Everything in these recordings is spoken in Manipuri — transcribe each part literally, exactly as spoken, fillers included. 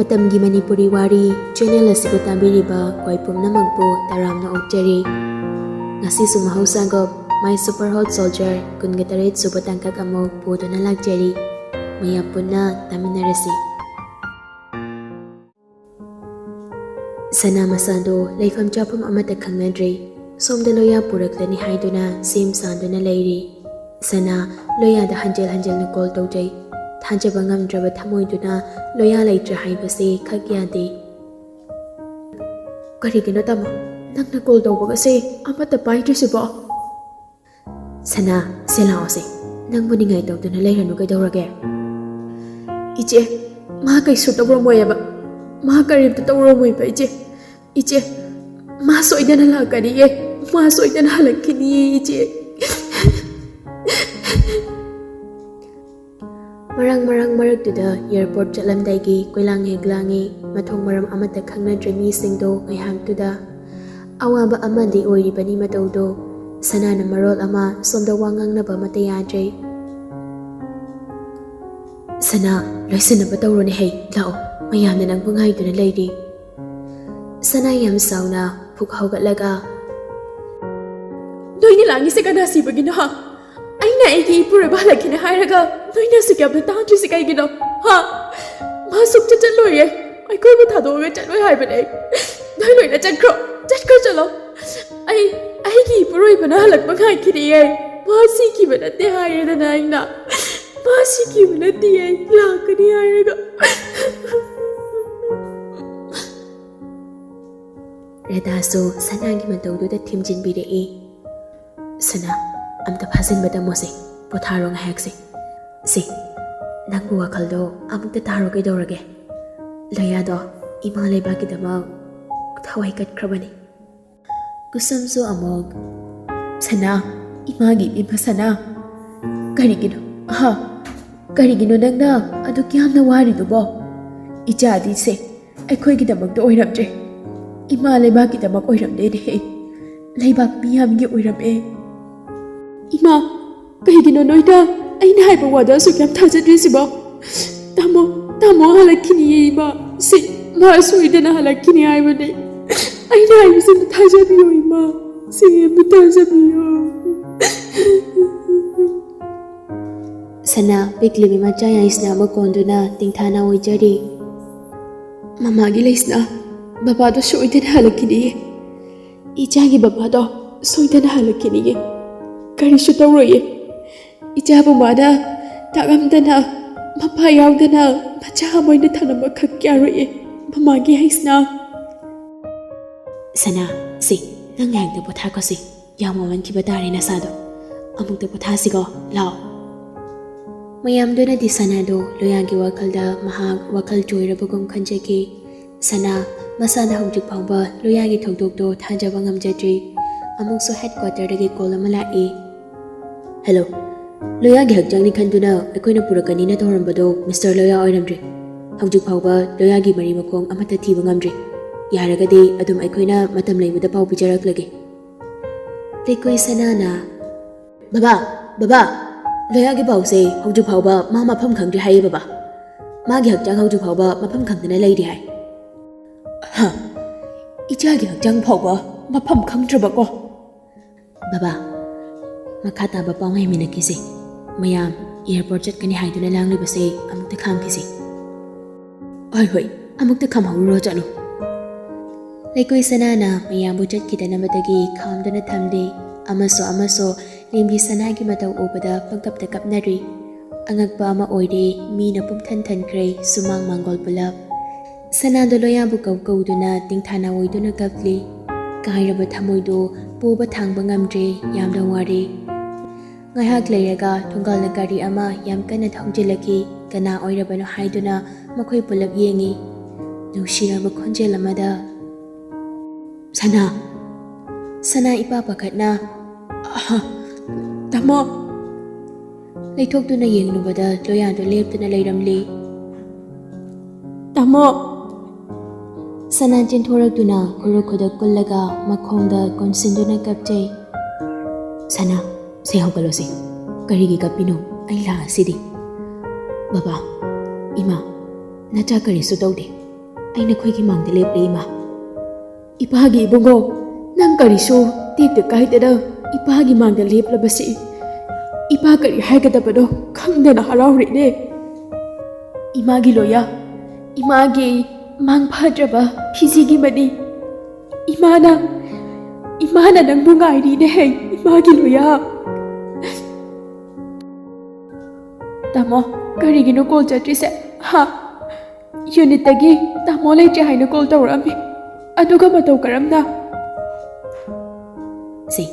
ꯃꯇꯝꯒꯤ ꯃꯅꯤꯄꯨꯔꯤ ꯋꯥꯔꯤ ꯆꯦꯅꯦꯜ ꯑꯁꯤꯕꯨ ꯇꯥꯕꯤꯔꯤꯕ ꯈ꯭ꯋꯥꯏ ꯄꯨꯝꯅꯃꯛꯄꯨ ꯇꯔꯥꯝꯅ ꯑꯣꯛꯆꯔꯤ꯫ ꯉꯁꯤꯁꯨ ꯃꯍꯧꯁꯥꯒꯨꯝ My Super Hot Soldier ꯀꯨꯟꯒ ꯇꯔꯦꯠ ꯁꯨꯕ ꯇꯥꯡꯀꯛ ꯑꯃꯨꯛ ꯄꯨꯗꯨꯅ ꯂꯥꯛꯆꯔꯤ꯫ ꯃꯌꯥꯝ ꯄꯨꯟꯅ ꯇꯥꯃꯤꯟꯅꯔꯁꯤ꯫ ꯁꯅꯥ ꯃꯁꯥꯗꯣ ꯂꯩꯐꯝ ꯆꯥꯐꯝ ꯑꯃꯠꯇ ꯈꯪꯅꯗ꯭ꯔꯦ꯫ ꯁꯣꯝꯗ ꯂꯣꯌꯥ ꯄꯨꯔꯛꯂꯅꯤ ꯍꯥꯏꯗꯨꯅ ꯁꯦꯝ ꯁꯥꯗꯨꯅ ꯂꯩꯔꯤ꯫ ꯁꯅꯥ ꯂꯣꯌꯥꯗ ꯍꯟꯖꯤꯜ ꯍꯟꯖꯤꯜꯅ ꯀꯣꯜ ꯇꯧꯖꯩ꯫ ꯊꯥꯖꯕ ꯉꯝꯗ꯭ꯔꯕ ꯊꯃꯣꯏꯗꯨꯅ ꯂꯣꯌꯥ ꯂꯩꯇ꯭ꯔꯦ ꯍꯥꯏꯕꯁꯤ ꯈꯛ ꯌꯥꯗꯦ꯫ ꯀꯔꯤꯒꯤꯅꯣ ꯇꯥꯃꯣ, ꯅꯪꯅ ꯀꯣꯜ ꯇꯧꯕꯒꯁꯦ ꯑꯃꯠꯇ ꯄꯥꯏꯗ꯭ꯔꯤꯁꯤꯕꯣ? ꯁꯅꯥ, ꯁꯦ ꯂꯥꯛꯑꯣꯁꯦ, ꯅꯪꯕꯨ ꯅꯤꯡꯉꯥꯏ ꯇꯧꯗꯨꯅ ꯂꯩꯔꯅꯨ, ꯀꯩꯗꯧꯔꯒꯦ? ꯏꯆꯦ, ꯃꯥ ꯀꯩꯁꯨ ꯇꯧꯔꯝꯃꯣꯏꯑꯕ, ꯃꯥ ꯀꯔꯤꯝꯇ ꯇꯧꯔꯝꯃꯣꯏꯕ ꯏꯆꯦ꯫ ꯏꯆꯦ, ꯃꯥ ꯁꯣꯏꯗꯅ ꯂꯥꯛꯀꯅꯤꯌꯦ, ꯃꯥ ꯁꯣꯏꯗꯅ ꯍꯜꯂꯛꯈꯤꯅꯤꯌꯦ ꯏꯆꯦ꯫ ꯃꯔꯥꯡ ꯃꯔꯥꯡ ꯃꯔꯛꯇꯨꯗ ꯑꯦꯌꯔꯄꯣꯔꯠ ꯆꯠꯂꯝꯗꯥꯏꯒꯤ ꯀꯣꯏꯂꯥꯡ ꯍꯦꯛ ꯂꯥꯡꯉꯤ꯫ ꯃꯊꯣꯡ ꯃꯔꯝ ꯑꯃꯠꯇ ꯈꯪꯅꯗ꯭ꯔꯦ ꯃꯤꯁꯤꯡꯗꯣ ꯉꯥꯏꯍꯥꯛꯇꯨꯗ꯫ ꯑꯋꯥꯕ ꯑꯃꯗꯤ ꯑꯣꯏꯔꯤꯕꯅꯤ ꯃꯇꯧꯗꯣ꯫ ꯁꯅꯥꯅ ꯃꯔꯣꯜ ꯑꯃ ꯁꯣꯝꯗ ꯋꯥ ꯉꯥꯡꯅꯕ ꯑꯃꯠꯇ ꯌꯥꯗ꯭ꯔꯦ꯫ ꯁꯅꯥ, ꯂꯣꯏꯁꯤꯟꯅꯕ ꯇꯧꯔꯣꯅꯦ ꯍꯩ, ꯂꯥꯛꯑꯣ, ꯃꯌꯥꯝꯅ ꯅꯪꯕꯨ ꯉꯥꯏꯗꯨꯅ ꯂꯩꯔꯤ꯫ ꯁꯅꯥ ꯌꯥꯝ ꯁꯥꯎꯅ ꯐꯨꯛ ꯍꯧꯒꯠꯂꯒ, "ꯅꯣꯏꯅ ꯂꯥꯡꯉꯤꯁꯦ ꯀꯅꯥ ꯁꯤꯕꯒꯤꯅꯣ, ꯍꯥ? ꯑꯩꯅ ꯑꯩꯒꯤ ꯏꯄꯨꯔꯣꯏꯕ ꯍꯜꯂꯛꯈꯤꯅꯦ ꯍꯥꯏꯔꯒ ꯅꯣꯏꯅ ꯑꯁꯨꯛ ꯌꯥꯝꯅ ꯇꯥꯗ꯭ꯔꯤꯁꯦ ꯀꯩꯒꯤꯅꯣ, ꯍꯥ? ꯃꯥ ꯁꯨꯛꯆꯠ ꯆꯠꯂꯣꯏꯌꯦ꯫ ꯑꯩꯈꯣꯏꯕꯨ ꯊꯥꯗꯣꯛꯑꯒ ꯆꯠꯂꯣꯏ ꯍꯥꯏꯕꯅꯦ꯫ ꯅꯣꯏ ꯂꯣꯏꯅ ꯆꯠꯈ꯭ꯔꯣ, ꯆꯠꯈ꯭ꯔꯣ, ꯆꯠꯂꯣ꯫ ꯑꯩ, ꯑꯩꯒꯤ ꯏꯄꯨꯔꯣꯏꯕꯅ ꯍꯜꯂꯛꯄ ꯉꯥꯏꯈꯤꯅꯤꯌꯦ꯫ ꯃꯥ ꯁꯤꯈꯤꯕ ꯅꯠꯇꯦ ꯍꯥꯏꯔꯦꯗꯅ ꯑꯩꯅ꯫ ꯃꯥ ꯁꯤꯈꯤꯕ ꯅꯠꯇꯦ, ꯑꯩ ꯂꯥꯛꯀꯅꯤ ꯍꯥꯏꯔꯒ꯫" ꯔꯦꯇꯥꯁꯨ ꯁꯅꯥꯒꯤ ꯃꯇꯧꯗꯨꯗ ꯊꯦꯝꯖꯤꯟꯕꯤꯔꯛꯏ꯫ "ꯁꯅꯥ, ꯑꯝꯇ ꯐꯥꯖꯤꯟꯕ ꯇꯝꯃꯣꯁꯦ, ꯄꯣꯊꯥꯔꯣ ꯉꯥꯏꯍꯥꯛꯁꯦ꯫ ꯁꯦ, ꯅꯪꯕꯨ ꯋꯥꯈꯜꯗꯣ ꯑꯃꯨꯛꯇ ꯇꯥꯔꯣ ꯀꯩꯗꯧꯔꯒꯦ? ꯂꯣꯌꯥꯗꯣ ꯏꯃꯥ ꯂꯩꯕꯥꯛꯀꯤꯗꯃꯛ ꯊꯋꯥꯏ ꯀꯠꯈ꯭ꯔꯕꯅꯤ꯫" ꯀꯨꯁꯨꯝꯁꯨ ꯑꯃꯨꯛ, "ꯁꯅꯥ, ꯏꯃꯥꯒꯤ ꯏꯕꯦꯝꯃ ꯁꯅꯥ, ꯀꯔꯤꯒꯤꯅꯣ, ꯑꯍꯥ, ꯀꯔꯤꯒꯤꯅꯣ ꯅꯪꯅ ꯑꯗꯨꯛ ꯌꯥꯝꯅ ꯋꯥꯔꯤꯗꯨꯕꯣ? ꯏꯆꯥꯗꯤꯁꯦ ꯑꯩꯈꯣꯏꯒꯤꯗꯃꯛꯇ ꯑꯣꯏꯔꯝꯗ꯭ꯔꯦ, ꯏꯃꯥ ꯂꯩꯕꯥꯛꯀꯤꯗꯃꯛ ꯑꯣꯏꯔꯝꯂꯦꯅꯦꯍꯦ꯫ ꯂꯩꯕꯥꯛ ꯃꯤꯌꯥꯝꯒꯤ ꯑꯣꯏꯔꯝꯃꯦ꯫" "ꯏꯃꯥ, ꯀꯩꯒꯤꯅꯣ ꯅꯣꯏꯅ ꯑꯩꯅ ꯍꯥꯏꯕ ꯋꯥꯗ ꯑꯁꯨꯛ ꯌꯥꯝ ꯊꯥꯖꯗ꯭ꯔꯤꯁꯤꯕꯣ? ꯇꯥꯃꯣ, ꯇꯥꯃꯣ ꯍꯜꯂꯛꯈꯤꯅꯤꯌꯦ ꯏꯃꯥ꯫ ꯁꯤ, ꯃꯥ ꯁꯣꯏꯗꯅ ꯍꯜꯂꯛꯈꯤꯅꯤ ꯍꯥꯏꯕꯅꯦ꯫ ꯑꯩꯅ ꯍꯥꯏꯕꯁꯤꯕꯨ ꯊꯥꯖꯕꯤꯌꯣ, ꯏꯃꯥ꯫ ꯁꯤ ꯑꯝꯇ ꯊꯥꯖꯕꯤꯌꯣ꯫ ꯁꯅꯥ ꯄꯤꯛꯂꯤꯕꯤ ꯃꯆꯥ ꯌꯥꯏꯁꯅꯥꯕꯨ ꯀꯣꯟꯗꯨꯅ ꯇꯤꯡꯊꯥꯅ ꯑꯣꯏꯖꯔꯤ꯫ ꯃꯃꯥꯒꯤ ꯂꯩꯁꯅꯥ, ꯕꯕꯥꯗꯣ ꯁꯣꯏꯗꯅ ꯍꯜꯂꯛꯈꯤꯅꯤꯌꯦ꯫ ꯏꯆꯥꯒꯤ ꯕꯕꯥꯗꯣ ꯁꯣꯏꯗꯅ ꯍꯜꯂꯛꯈꯤꯅꯤꯌꯦ꯫ ꯀꯔꯤꯁꯨ ꯇꯧꯔꯣꯏꯌꯦ꯫ ꯏꯆꯥꯕꯨ ꯃꯥꯅ ꯇꯥꯛꯂꯝꯗꯅ, ꯃꯄꯥ ꯌꯥꯎꯗꯅ ꯃꯆꯥ ꯑꯃ ꯑꯣꯏꯅ ꯊꯝꯂꯝꯕ ꯈꯛ ꯌꯥꯔꯣꯏꯌꯦ꯫ ꯃꯃꯥꯒꯤ ꯍꯩꯁꯅꯥ꯫ ꯁꯅꯥ, ꯁꯤ, ꯅꯪ ꯉꯥꯏꯍꯥꯛꯇ ꯄꯣꯊꯥꯈꯣꯁꯤ꯫ ꯌꯥꯝ ꯋꯥꯃꯟꯈꯤꯕ ꯇꯥꯔꯦ ꯅꯁꯥꯗꯣ꯫ ꯑꯃꯨꯛꯇ ꯄꯣꯊꯥꯁꯤꯀꯣ, ꯂꯥꯛꯑꯣ꯫ ꯃꯌꯥꯝꯗꯨꯅꯗꯤ ꯁꯅꯥꯗꯣ ꯂꯣꯌꯥꯒꯤ ꯋꯥꯈꯜꯗ ꯃꯍꯥꯛ ꯋꯥꯈꯜ ꯆꯣꯏꯔꯕꯒꯨꯝ ꯈꯟꯖꯈꯤ꯫ ꯁꯅꯥ ꯃꯁꯥꯅ ꯍꯧꯖꯤꯛ ꯐꯥꯎꯕ ꯂꯣꯌꯥꯒꯤ ꯊꯧꯗꯣꯛꯇꯣ ꯊꯥꯖꯕ ꯉꯝꯖꯗ꯭ꯔꯤ꯫ ꯑꯃꯨꯛꯁꯨ ꯍꯦꯗꯀ꯭ꯋꯥꯇꯔꯗꯒꯤ ꯀꯣꯜ ꯑꯃ ꯂꯥꯛꯏ꯫ ꯍꯦꯂꯣ, ꯂꯣꯌꯥꯒꯤ ꯍꯛꯆꯥꯡꯅꯤ ꯈꯟꯗꯨꯅ ꯑꯩꯈꯣꯏꯅ ꯄꯨꯔꯛꯀꯅꯤꯅ ꯇꯧꯔꯝꯕꯗꯣ ꯃꯤꯁꯇꯔ ꯂꯣꯌꯥ ꯑꯣꯏꯔꯝꯗ꯭ꯔꯦ꯫ ꯍꯧꯖꯤꯛ ꯐꯥꯎꯕ ꯂꯣꯌꯥꯒꯤ ꯃꯔꯤ ꯃꯈꯣꯡ ꯑꯃꯠꯇ ꯊꯤꯕ ꯉꯝꯗ꯭ꯔꯤ꯫ ꯌꯥꯔꯒꯗꯤ ꯑꯗꯨꯝ ꯑꯩꯈꯣꯏꯅ ꯃꯇꯝ ꯂꯩꯕꯗ ꯄꯥꯎ ꯄꯤꯖꯔꯛꯂꯒꯦ꯫ ꯂꯩꯀꯣꯏ ꯁꯅꯥꯅ, ꯕꯕꯥ, ꯕꯕꯥ, ꯂꯣꯌꯥꯒꯤ ꯄꯥꯎꯁꯦ ꯍꯧꯖꯤꯛ ꯐꯥꯎꯕ ꯃꯥ ꯃꯐꯝ ꯈꯪꯗ꯭ꯔꯤ ꯍꯥꯏꯌꯦ ꯕꯕꯥ꯫ ꯃꯥꯒꯤ ꯍꯛꯆꯥꯡ ꯍꯧꯖꯤꯛ ꯐꯥꯎꯕ ꯃꯐꯝ ꯈꯪꯗꯅ ꯂꯩꯔꯤ ꯍꯥꯏ꯫ ꯍꯥ? ꯏꯆꯥꯒꯤ ꯍꯛꯆꯥꯡ ꯐꯥꯎꯕ ꯃꯐꯝ ꯈꯪꯗ꯭ꯔꯕꯀꯣ? ꯕꯕꯥ, ꯃꯈꯥ ꯇꯥꯕ ꯄꯥꯎ ꯉꯥꯏꯃꯤꯟꯅꯈꯤꯁꯦ꯫ ꯃꯌꯥꯝ ꯑꯦꯌꯔꯄꯣꯔꯠ ꯆꯠꯀꯅꯤ ꯍꯥꯏꯗꯨꯅ ꯂꯥꯡꯂꯤꯕꯁꯦ ꯑꯃꯨꯛꯇ ꯈꯥꯝꯈꯤꯁꯦ꯫ ꯍꯣꯏ, ꯍꯣꯏ, ꯑꯃꯨꯛꯇ ꯈꯥꯝꯍꯧꯔꯨꯔꯣ, ꯆꯠꯂꯣ꯫ ꯂꯩꯀꯣꯏ ꯁꯅꯥꯅ ꯃꯌꯥꯝꯕꯨ ꯆꯠꯈꯤꯗꯅꯕꯗꯒꯤ ꯈꯥꯝꯗꯨꯅ ꯊꯝꯂꯤ꯫ ꯑꯃꯁꯨ ꯑꯃꯁꯨ ꯂꯦꯝꯕꯤ ꯁꯅꯥꯒꯤ ꯃꯇꯧ ꯎꯕꯗ ꯄꯪꯀꯞꯇ ꯀꯞꯅꯔꯤ꯫ ꯑꯉꯛꯄ ꯑꯃ ꯑꯣꯏꯔꯦ, ꯃꯤꯅ ꯄꯨꯝꯊꯟ ꯊꯟꯈ꯭ꯔꯦ, ꯁꯨꯃꯥꯡ ꯃꯥꯡꯒꯣꯜ ꯄꯨꯂꯞ꯫ ꯁꯅꯥꯗꯣ ꯂꯣꯌꯥꯕꯨ ꯀꯧ ꯀꯧꯗꯨꯅ ꯇꯤꯡꯊꯥꯅ ꯑꯣꯏꯗꯨꯅ ꯀꯞꯂꯤ꯫ ꯀꯥꯏꯔꯕ ꯊꯃꯣꯏꯗꯨ ꯄꯨꯕ ꯊꯥꯡꯕ ꯉꯝꯗ꯭ꯔꯦ, ꯌꯥꯝꯅ ꯋꯥꯔꯦ꯫ ꯉꯥꯏꯍꯥꯛ ꯂꯩꯔꯒ ꯊꯣꯡꯒꯥꯜꯗ ꯒꯥꯔꯤ ꯑꯃ ꯌꯥꯝ ꯀꯟꯅ ꯊꯧꯖꯤꯜꯂꯛꯈꯤ꯫ ꯀꯅꯥ ꯑꯣꯏꯔꯕꯅꯣ ꯍꯥꯏꯗꯨꯅ ꯃꯈꯣꯏ ꯄꯨꯂꯞ ꯌꯦꯡꯉꯤ꯫ ꯅꯨꯡꯁꯤꯔꯕ ꯈꯣꯟꯖꯦꯜ ꯑꯃꯗ, "ꯁꯅꯥ!" ꯁꯅꯥ ꯏꯄꯥ ꯄꯥꯈꯠꯅ, "ꯑꯍ, ꯇꯥꯃꯣ!" ꯂꯩꯊꯣꯛꯇꯨꯅ ꯌꯦꯡꯂꯨꯕꯗ ꯂꯣꯌꯥꯗꯣ ꯂꯦꯞꯇꯨꯅ ꯂꯩꯔꯝꯂꯦ꯫ "ꯇꯥꯃꯣ!" ꯁꯅꯥ ꯆꯦꯟꯊꯣꯔꯛꯇꯨꯅ ꯈꯨꯔꯨ ꯈꯨꯗꯛ ꯀꯨꯜꯂꯒ ꯃꯈꯣꯡꯗ ꯀꯣꯟꯁꯤꯟꯗꯨꯅ ꯀꯞꯆꯩ꯫ "ꯁꯅꯥ, ꯁꯦ ꯍꯧꯒꯠꯂꯣꯁꯦ꯫ ꯀꯔꯤꯒꯤ ꯀꯞꯄꯤꯅꯣ? ꯑꯩ ꯂꯥꯛꯑꯁꯤꯗꯤ꯫" "ꯕꯕꯥ, ꯏꯃꯥ, ꯅꯆꯥ ꯀꯔꯤꯁꯨ ꯇꯧꯗꯦ꯫ ꯑꯩ ꯅꯈꯣꯏꯒꯤ ꯃꯥꯡꯗ ꯂꯦꯞꯂꯦ, ꯏꯃꯥ꯫ ꯏꯄꯥꯒꯤ ꯏꯕꯨꯡꯉꯣ, ꯅꯪ ꯀꯔꯤꯁꯨ ꯇꯦꯛꯇ ꯀꯥꯏꯗꯅ ꯏꯄꯥꯒꯤ ꯃꯥꯡꯗ ꯂꯦꯞꯂꯕꯁꯤ ꯏꯄꯥ ꯀꯔꯤ ꯍꯥꯏꯒꯗꯕꯅꯣ ꯈꯪꯗꯅ ꯍꯔꯥꯎꯔꯤꯅꯦ꯫ ꯏꯃꯥꯒꯤ ꯂꯣꯌꯥ, ꯏꯃꯥꯒꯤ ꯃꯥꯡ ꯐꯗ꯭ꯔꯕ ꯐꯤꯖꯤꯒꯤ ꯃꯅꯤ, ꯏꯃꯥꯅ, ꯏꯃꯥꯅ ꯅꯪꯕꯨ ꯉꯥꯏꯔꯤꯅꯦ ꯍꯦ, ꯏꯃꯥꯒꯤ ꯂꯣꯌꯥ꯫ ꯇꯥꯃꯣ, ꯀꯔꯤꯒꯤꯅꯣ ꯀꯣꯜ ꯆꯠꯇ꯭ꯔꯤꯁꯦ? ꯍꯥ? ꯌꯨꯅꯤꯠꯇꯒꯤ ꯇꯥꯃꯣ ꯂꯩꯇ꯭ꯔꯦ ꯍꯥꯏꯅ ꯀꯣꯜ ꯇꯧꯔꯛꯑꯝꯃꯤ, ꯑꯗꯨꯒ ꯃꯇꯧ ꯀꯔꯝꯅ? ꯁꯦ,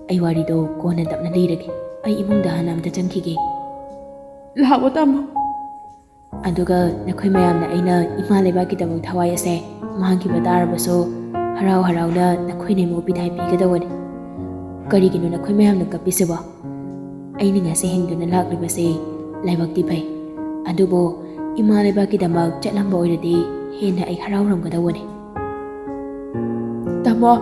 ꯑꯩ ꯋꯥꯔꯤꯗꯣ ꯀꯣꯟꯅ ꯇꯞꯅ ꯂꯤꯔꯒꯦ꯫ ꯑꯩ ꯏꯃꯨꯡꯗ ꯍꯥꯟꯅ ꯑꯝꯇ ꯆꯪꯈꯤꯒꯦ꯫ ꯂꯥꯛꯑꯣ ꯇꯥꯃꯣ꯫ ꯑꯗꯨꯒ ꯅꯈꯣꯏ ꯃꯌꯥꯝꯅ ꯑꯩꯅ ꯏꯃꯥ ꯂꯩꯕꯥꯛꯀꯤꯗꯃꯛ ꯊꯋꯥꯏ ꯑꯁꯦ ꯃꯥꯡꯈꯤꯕ ꯇꯥꯔꯕꯁꯨ, ꯍꯔꯥꯎ ꯍꯔꯥꯎꯅ ꯅꯈꯣꯏꯅ ꯑꯩꯕꯨ ꯕꯤꯗꯥꯏ ꯄꯤꯒꯗꯧꯕꯅꯤ꯫ ꯀꯔꯤꯒꯤꯅꯣ ꯅꯈꯣꯏ ꯃꯌꯥꯝꯅ ꯀꯞꯄꯤꯁꯤꯕꯣ? ꯑꯩꯅ ꯉꯁꯤ ꯍꯤꯡꯗꯨꯅ ꯂꯥꯛꯂꯤꯕꯁꯤ ꯂꯥꯏꯕꯛꯇꯤ ꯐꯩ, ꯑꯗꯨꯕꯨ ꯏꯃꯥ ꯂꯩꯕꯥꯛꯀꯤꯗꯃꯛ ꯆꯠꯂꯝꯕ ꯑꯣꯏꯔꯗꯤ ꯍꯦꯟꯅ ꯑꯩ ꯍꯔꯥꯎꯔꯝꯒꯗꯧꯕꯅꯤ꯫ ꯇꯥꯃꯣ꯫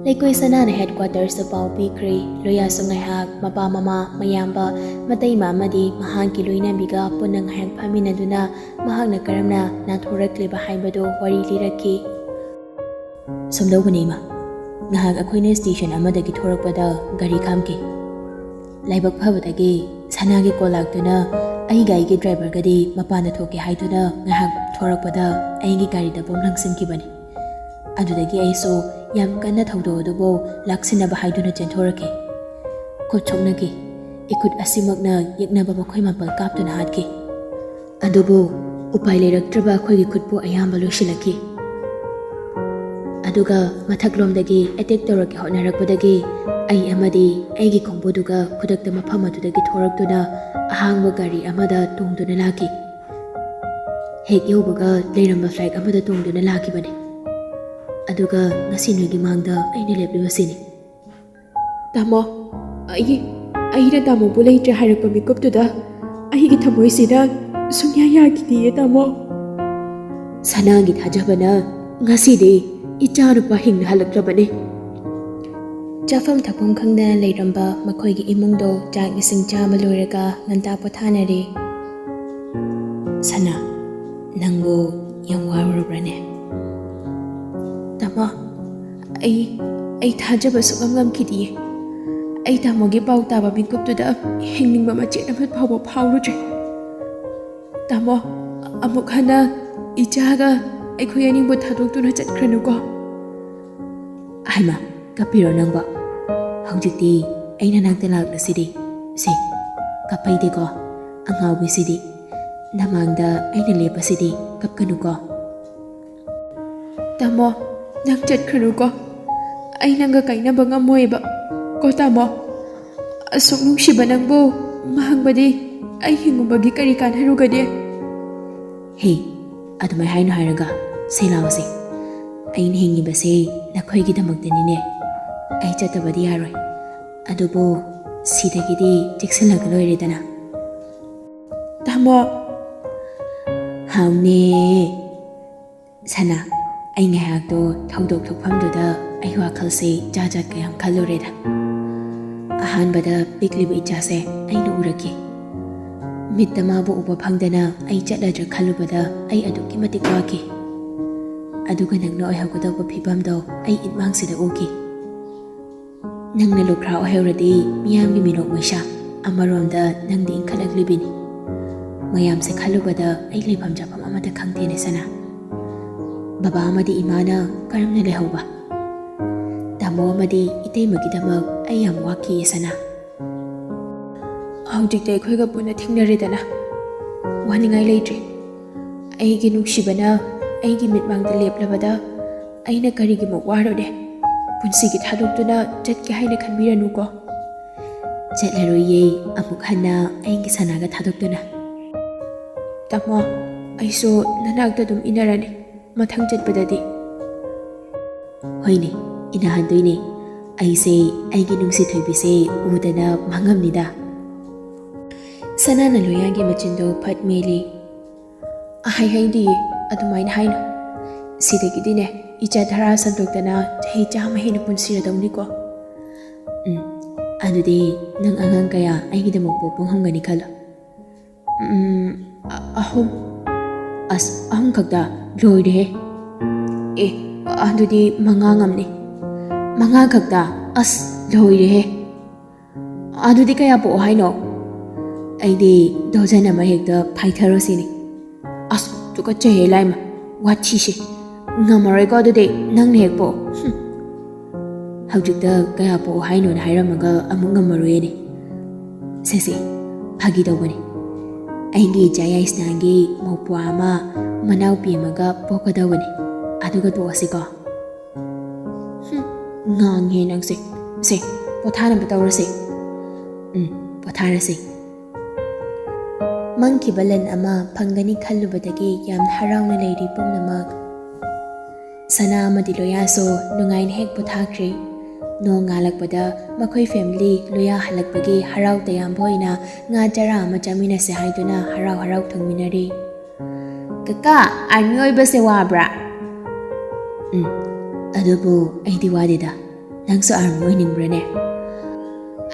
ꯂꯩꯀꯣꯏ ꯁꯅꯥꯅ ꯍꯦꯗꯀ꯭ꯋꯥꯇꯔꯁꯇ ꯄꯥꯎ ꯄꯤꯈ꯭ꯔꯦ꯫ ꯂꯣꯌꯥꯁꯨ ꯉꯥꯏꯍꯥꯛ ꯃꯄꯥ, ꯃꯃꯥ, ꯃꯌꯥꯝꯕ, ꯃꯇꯩꯃ ꯑꯃꯗꯤ ꯃꯍꯥꯛꯀꯤ ꯂꯣꯏꯅꯕꯤꯒ ꯄꯨꯟꯅ ꯉꯥꯏꯍꯥꯛ ꯐꯝꯃꯤꯟꯅꯗꯨꯅ ꯃꯍꯥꯛꯅ ꯀꯔꯝꯅ ꯅꯥꯟꯊꯣꯔꯛꯂꯤꯕ ꯍꯥꯏꯕꯗꯨ ꯋꯥꯔꯤ ꯂꯤꯔꯛꯈꯤ꯫ ꯁꯨꯝꯗꯧꯕꯅꯤ, ꯏꯃꯥ꯫ ꯉꯥꯏꯍꯥꯛ ꯑꯩꯈꯣꯏꯅ ꯁ꯭ꯇꯦꯁꯟ ꯑꯃꯗꯒꯤ ꯊꯣꯔꯛꯄꯗ ꯒꯥꯔꯤ ꯈꯥꯝꯈꯤ꯫ ꯂꯥꯏꯕꯛ ꯐꯕꯗꯒꯤ ꯁꯅꯥꯒꯤ ꯀꯣꯜ ꯂꯥꯛꯇꯨꯅ ꯑꯩꯒ ꯑꯩꯒꯤ ꯗ꯭ꯔꯥꯏꯚꯔꯒꯗꯤ ꯃꯄꯥꯟꯗ ꯊꯣꯛꯀꯦ ꯍꯥꯏꯗꯨꯅ ꯉꯥꯏꯍꯥꯛ ꯊꯣꯔꯛꯄꯗ ꯑꯩꯒꯤ ꯒꯥꯔꯤꯗ ꯕꯣꯝ ꯂꯪꯁꯤꯟꯈꯤꯕꯅꯤ꯫ ꯑꯗꯨꯗꯒꯤ ꯑꯩꯁꯨ ꯌꯥꯝ ꯀꯟꯅ ꯊꯧꯗꯣꯛ ꯑꯗꯨꯕꯨ ꯂꯥꯛꯁꯤꯟꯅꯕ ꯍꯥꯏꯗꯨꯅ ꯆꯦꯟꯊꯣꯔꯛꯈꯤ꯫ ꯈꯨꯠ ꯁꯣꯛꯅꯈꯤ꯫ ꯏꯈꯨꯠ ꯑꯁꯤꯃꯛꯅ ꯌꯦꯛꯅꯕ ꯃꯈꯣꯏ ꯃꯥꯄꯜ ꯀꯥꯞꯇꯨꯅ ꯍꯥꯠꯈꯤ꯫ ꯑꯗꯨꯕꯨ ꯎꯄꯥꯏ ꯂꯩꯔꯛꯇ꯭ꯔꯕ ꯑꯩꯈꯣꯏꯒꯤ ꯈꯨꯠꯄꯨ ꯑꯌꯥꯝꯕ ꯂꯣꯏꯁꯤꯜꯂꯛꯈꯤ꯫ ꯑꯗꯨꯒ ꯃꯊꯛꯂꯣꯝꯗꯒꯤ ꯑꯦꯇꯦꯛ ꯇꯧꯔꯛꯀꯦ ꯍꯣꯠꯅꯔꯛꯄꯗꯒꯤ ꯑꯩ ꯑꯃꯗꯤ ꯑꯩꯒꯤ ꯈꯣꯡꯕꯨꯗꯨꯒ ꯈꯨꯗꯛꯇ ꯃꯐꯝ ꯑꯗꯨꯗꯒꯤ ꯊꯣꯔꯛꯇꯨꯅ ꯑꯍꯥꯡꯕ ꯒꯥꯔꯤ ꯑꯃꯗ ꯇꯣꯡꯗꯨꯅ ꯂꯥꯛꯈꯤ꯫ ꯍꯦꯛ ꯌꯧꯕꯒ ꯂꯩꯔꯝꯕ ꯐ꯭ꯂꯥꯏꯠ ꯑꯃꯗ ꯇꯣꯡꯗꯨꯅ ꯂꯥꯛꯈꯤꯕꯅꯤ꯫ ꯑꯗꯨꯒ ꯉꯁꯤ ꯅꯣꯏꯒꯤ ꯃꯥꯡꯗ ꯑꯩꯅ ꯂꯦꯞꯂꯤꯕꯁꯤꯅꯤ꯫ ꯇꯥꯃꯣ, ꯑꯩ, ꯑꯩꯅ ꯇꯥꯃꯣꯕꯨ ꯂꯩꯇ꯭ꯔꯦ ꯍꯥꯏꯔꯛꯄ ꯃꯤꯀꯨꯞꯇꯨꯗ ꯑꯩꯒꯤ ꯊꯃꯣꯏꯁꯤꯅ ꯁꯨꯡꯌꯥ ꯌꯥꯈꯤꯗꯦꯌꯦ, ꯇꯥꯃꯣ꯫ ꯁꯅꯥꯒꯤ ꯊꯥꯖꯕꯅ ꯉꯁꯤꯗꯤ ꯏꯆꯥꯅꯨꯄꯥ ꯍꯤꯡꯅ ꯍꯜꯂꯛꯂꯕꯅꯤ꯫ ꯆꯥꯐꯝ ꯊꯛꯐꯝ ꯈꯪꯗꯅ ꯂꯩꯔꯝꯕ ꯃꯈꯣꯏꯒꯤ ꯏꯃꯨꯡꯗꯣ ꯆꯥꯛ ꯏꯁꯤꯡ ꯆꯥꯕ ꯂꯣꯏꯔꯒ ꯉꯟꯇꯥ ꯄꯣꯊꯥꯅꯔꯦ꯫ ꯁꯅꯥ, ꯅꯪꯕꯨ ꯌꯥꯝ ꯋꯥꯔꯨꯔꯕ꯭ꯔꯅꯦ? ꯇꯥꯃꯣ, ꯑꯩ ꯑꯩ ꯊꯥꯖꯕ ꯁꯨꯛꯉꯝ ꯉꯝꯈꯤꯗꯤꯌꯦ꯫ ꯑꯩ ꯇꯥꯃꯣꯒꯤ ꯄꯥꯎ ꯇꯥꯕ ꯃꯤꯀꯨꯞꯇꯨꯗ ꯍꯤꯡꯅꯤꯡꯕ ꯃꯆꯦꯠ ꯑꯃ ꯐꯥꯎꯕ ꯐꯥꯎꯔꯨꯗ꯭ꯔꯦ꯫ ꯇꯥꯃꯣ, ꯑꯃꯨꯛ ꯍꯟꯅ ꯏꯆꯥꯒ ꯑꯩꯈꯣꯏ ꯑꯅꯤꯕꯨ ꯊꯥꯗꯣꯛꯇꯨꯅ ꯆꯠꯈ꯭ꯔꯅꯨꯀꯣ꯫ ꯍꯩꯃꯥ, ꯀꯞꯄꯤꯔꯣ ꯅꯪꯕꯣ? ꯍꯧꯖꯤꯛꯇꯤ ꯑꯩ ꯅꯅꯥꯛꯇ ꯂꯥꯛꯂꯁꯤꯗꯤ꯫ ꯁꯦ, ꯀꯞꯄꯩꯗꯤꯀꯣ, ꯑꯉꯥꯎꯕꯤꯁꯤꯗꯤ꯫ ꯅꯃꯥꯡꯗ ꯑꯩꯅ ꯂꯦꯞꯄꯁꯤꯗꯤ, ꯀꯞꯀꯅꯨꯀꯣ꯫ ꯇꯥꯃꯣ, ꯅꯪ ꯆꯠꯈ꯭ꯔꯅꯨꯀꯣ꯫ ꯑꯩ ꯅꯪꯒ ꯀꯥꯏꯅꯕ ꯉꯝꯃꯣꯏꯕ ꯀꯣ ꯇꯥꯃꯣ꯫ ꯑꯁꯨꯛ ꯅꯨꯡꯁꯤꯕ ꯅꯪꯕꯨ ꯃꯥꯡꯕꯗꯤ ꯑꯩ ꯍꯤꯡꯉꯨꯕꯒꯤ ꯀꯔꯤ ꯀꯥꯟꯅꯔꯨꯒꯅꯤ? ꯍꯦ, ꯑꯗꯨꯃꯥꯏ ꯍꯥꯏꯅꯨ ꯍꯥꯏꯔꯒ, ꯁꯦ ꯂꯥꯎꯁꯦ꯫ ꯑꯩꯅ ꯍꯤꯡꯉꯤꯕꯁꯦ ꯅꯈꯣꯏꯒꯤꯗꯃꯛꯇꯅꯤꯅꯦ꯫ ꯑꯩ ꯆꯠꯇꯕꯗꯤ ꯌꯥꯔꯣꯏ꯫ ꯑꯗꯨꯕꯨ ꯁꯤꯗꯒꯤꯗꯤ ꯆꯦꯛꯁꯤꯜꯂꯒ ꯂꯣꯏꯔꯦꯗꯅ꯫ ꯇꯥꯃꯣ꯫ ꯍꯥꯎꯅꯦ꯫ ꯁꯅꯥ, ꯑꯩ ꯉꯥꯏꯍꯥꯛꯇꯣ ꯊꯧꯗꯣꯛ ꯊꯣꯛꯐꯝꯗꯨꯗ ꯑꯩ ꯋꯥꯈꯜꯁꯦ ꯖꯥꯠ ꯖꯥꯠ ꯀꯌꯥꯝ ꯈꯜꯂꯨꯔꯦꯗ꯫ ꯑꯍꯥꯟꯕꯗ ꯄꯤꯛꯂꯤꯕ ꯏꯆꯥꯁꯦ ꯑꯩꯅ ꯎꯔꯛꯈꯤ꯫ ꯃꯤꯠꯇ ꯃꯥꯕꯨ ꯎꯕ ꯐꯪꯗꯅ ꯑꯩ ꯆꯠꯂꯗ꯭ꯔꯥ ꯈꯜꯂꯨꯕꯗ ꯑꯩ ꯑꯗꯨꯛꯀꯤ ꯃꯇꯤꯛ ꯋꯥꯈꯤ꯫ ꯑꯗꯨꯒ ꯅꯪꯅ ꯑꯣꯏꯍꯧꯒꯗꯧꯕ ꯐꯤꯕꯝꯗꯣ ꯑꯩ ꯏꯠꯃꯥꯡꯁꯤꯗ ꯎꯈꯤ꯫ ꯅꯪꯅ ꯂꯨꯈ꯭ꯔꯥ ꯑꯣꯏꯍꯧꯔꯗꯤ ꯃꯤꯌꯥꯝꯒꯤ ꯃꯤꯅꯣꯛ ꯃꯩꯁꯥ, ꯑꯃꯔꯣꯝꯗ ꯅꯪꯗꯤ ꯏꯟꯈꯠꯂꯛꯂꯤꯕꯤꯅꯤ꯫ ꯃꯌꯥꯝꯁꯦ ꯈꯜꯂꯨꯕꯗ ꯑꯩ ꯂꯩꯐꯝ ꯆꯥꯐꯝ ꯑꯃꯠꯇ ꯈꯪꯗꯦꯅꯦ ꯁꯅꯥ꯫ ꯕꯕꯥ ꯑꯃꯗꯤ ꯏꯃꯥꯅ ꯀꯔꯝꯅ ꯂꯩꯍꯧꯕ? ꯇꯥꯃꯣ ꯑꯃꯗꯤ ꯏꯇꯩꯃꯒꯤꯗꯃꯛ ꯑꯩ ꯌꯥꯝ ꯋꯥꯈꯤꯌꯦ ꯁꯅꯥ꯫ ꯍꯧꯖꯤꯛꯇꯤ ꯑꯩꯈꯣꯏꯒ ꯄꯨꯟꯅ ꯊꯦꯡꯅꯔꯦꯗꯅ, ꯋꯥꯅꯤꯡꯉꯥꯏ ꯂꯩꯇ꯭ꯔꯦ꯫ ꯑꯩꯒꯤ ꯅꯨꯡꯁꯤꯕꯅ ꯑꯩꯒꯤ ꯃꯤꯠꯃꯥꯡꯗ ꯂꯦꯞꯂꯕꯗ ꯑꯩꯅ ꯀꯔꯤꯒꯤꯃꯨꯛ ꯋꯥꯔꯨꯅꯦ? ꯄꯨꯟꯁꯤꯒꯤ ꯊꯥꯗꯣꯛꯇꯨꯅ ꯆꯠꯀꯦ ꯍꯥꯏꯅ ꯈꯟꯕꯤꯔꯅꯨꯀꯣ꯫ ꯆꯠꯂꯔꯣꯏꯌꯦ, ꯑꯃꯨꯛ ꯍꯟꯅ ꯑꯩꯒꯤ ꯁꯅꯥꯒ ꯊꯥꯗꯣꯛꯇꯨꯅ꯫ ꯇꯥꯃꯣ, ꯑꯩꯁꯨ ꯅꯅꯥꯛꯇ ꯑꯗꯨꯝ ꯏꯟꯅꯔꯅꯤ ꯃꯊꯪ ꯆꯠꯄꯗꯗꯤ꯫ ꯍꯣꯏꯅꯦ, ꯏꯟꯅꯍꯟꯗꯣꯏꯅꯦ꯫ ꯑꯩꯁꯦ ꯑꯩꯒꯤ ꯅꯨꯡꯁꯤ ꯊꯣꯏꯕꯤꯁꯦ ꯎꯗꯅ ꯃꯥꯡꯉꯝꯅꯤꯗ꯫ ꯁꯅꯥꯅ ꯂꯣꯌꯥꯒꯤ ꯃꯆꯤꯟꯗꯣ ꯐꯠ ꯃꯦꯜꯂꯤ꯫ ꯑꯍꯩ ꯍꯩꯗꯤꯌꯦ, ꯑꯗꯨꯃꯥꯏꯅ ꯍꯥꯏꯅꯨ꯫ ꯁꯤꯗꯒꯤꯗꯤꯅꯦ, ꯏꯆꯥ ꯇꯔꯥ ꯁꯟꯗꯣꯛꯇꯅ ꯆꯍꯤ ꯆꯥꯝꯃ ꯍꯦꯟꯅ ꯄꯨꯟꯁꯤꯔꯗꯧꯅꯤꯀꯣ꯫ ꯎꯝ, ꯑꯗꯨꯗꯤ ꯅꯪ ꯑꯉꯥꯡ ꯀꯌꯥ ꯑꯩꯒꯤꯗꯃꯛ ꯄꯣꯛꯄ ꯉꯝꯒꯅꯤ ꯈꯜꯂꯣ? ꯎꯝ, ꯑ-, ꯑꯍꯨꯝ꯫ ꯑꯁ, ꯑꯍꯨꯝ ꯈꯛꯇ? ꯂꯣꯏꯔꯦꯍꯦ꯫ ꯑꯦ, ꯑꯗꯨꯗꯤ ꯃꯉꯥ ꯉꯝꯅꯤ꯫ ꯃꯉꯥ ꯈꯛꯇ? ꯑꯁ, ꯂꯣꯏꯔꯦꯍꯦ꯫ ꯑꯗꯨꯗꯤ ꯀꯌꯥ ꯄꯣꯛꯑꯣ ꯍꯥꯏꯅꯣ? ꯑꯩꯗꯤ ꯗꯣꯖꯟ ꯑꯃ ꯍꯦꯛꯇ ꯐꯥꯏꯊꯔꯣ ꯁꯤꯅꯤ꯫ ꯑꯁ, ꯇꯨꯀꯠꯆꯩꯍꯦ ꯂꯥꯏꯃ, ꯋꯥꯊꯤꯁꯦ꯫ ꯉꯝꯃꯔꯣꯏꯀꯣ ꯑꯗꯨꯗꯤ, ꯅꯪꯅ ꯍꯦꯛ ꯄꯣꯛꯑꯣ꯫ ꯍꯨꯝ꯫ ꯍꯧꯖꯤꯛꯇ ꯀꯌꯥ ꯄꯣꯛꯑꯣ ꯍꯥꯏꯅꯣꯅ ꯍꯥꯏꯔꯝꯃꯒ ꯑꯃꯨꯛ ꯉꯝꯃꯔꯣꯏꯅꯦ꯫ ꯁꯦ ꯁꯦ, ꯐꯥꯒꯤ ꯇꯧꯕꯅꯦ꯫ ꯑꯩꯒꯤ ꯏꯆꯥ ꯌꯥꯏꯁꯅꯥꯒꯤ ꯃꯧꯄ꯭ꯋꯥ ꯑꯃ, ꯃꯅꯥꯎꯄꯤ ꯑꯃꯒ ꯄꯣꯛꯀꯗꯧꯕꯅꯤ꯫ ꯑꯗꯨꯒ ꯇꯣꯛꯑꯁꯤꯀꯣ꯫ ꯍꯨꯝ, ꯉꯥꯡꯉꯦ ꯅꯪꯁꯦ꯫ ꯁꯦ, ꯄꯣꯊꯥꯅꯕ ꯇꯧꯔꯁꯦ꯫ ꯎꯝ, ꯄꯣꯊꯥꯔꯁꯦ꯫ ꯃꯪꯈꯤꯕ ꯂꯟ ꯑꯃ ꯐꯪꯒꯅꯤ ꯈꯜꯂꯨꯕꯗꯒꯤ ꯌꯥꯝ ꯍꯔꯥꯎꯅ ꯂꯩꯔꯤ ꯄꯨꯝꯅꯃꯛ꯫ ꯁꯅꯥ ꯑꯃꯗꯤ ꯂꯣꯌꯥꯁꯨ ꯅꯨꯡꯉꯥꯏꯅ ꯍꯦꯛ ꯄꯣꯊꯥꯈ꯭ꯔꯦ꯫ ꯅꯣꯡ ꯉꯥꯜꯂꯛꯄꯗ ꯃꯈꯣꯏ ꯐꯦꯃꯤꯂꯤ ꯂꯣꯌꯥ ꯍꯜꯂꯛꯄꯒꯤ ꯍꯔꯥꯎ ꯇꯌꯥꯝꯕ ꯑꯣꯏꯅ ꯉꯥ ꯆꯔꯥ ꯑꯃ ꯆꯥꯃꯤꯟꯅꯁꯦ ꯍꯥꯏꯗꯨꯅ ꯍꯔꯥꯎ ꯍꯔꯥꯎ ꯊꯣꯡꯃꯤꯟꯅꯔꯤ꯫ "ꯀꯀꯥ, ꯑꯥꯔꯃꯤ ꯑꯣꯏꯕꯁꯦ ꯋꯥꯕ꯭ꯔꯥ?" "ꯎꯝ, ꯑꯗꯨꯕꯨ ꯑꯩꯗꯤ ꯋꯥꯗꯦꯗ꯫ ꯅꯪꯁꯨ ꯑꯥꯔꯃꯤ ꯑꯣꯏꯅꯤꯡꯕ꯭ꯔꯅꯦ?"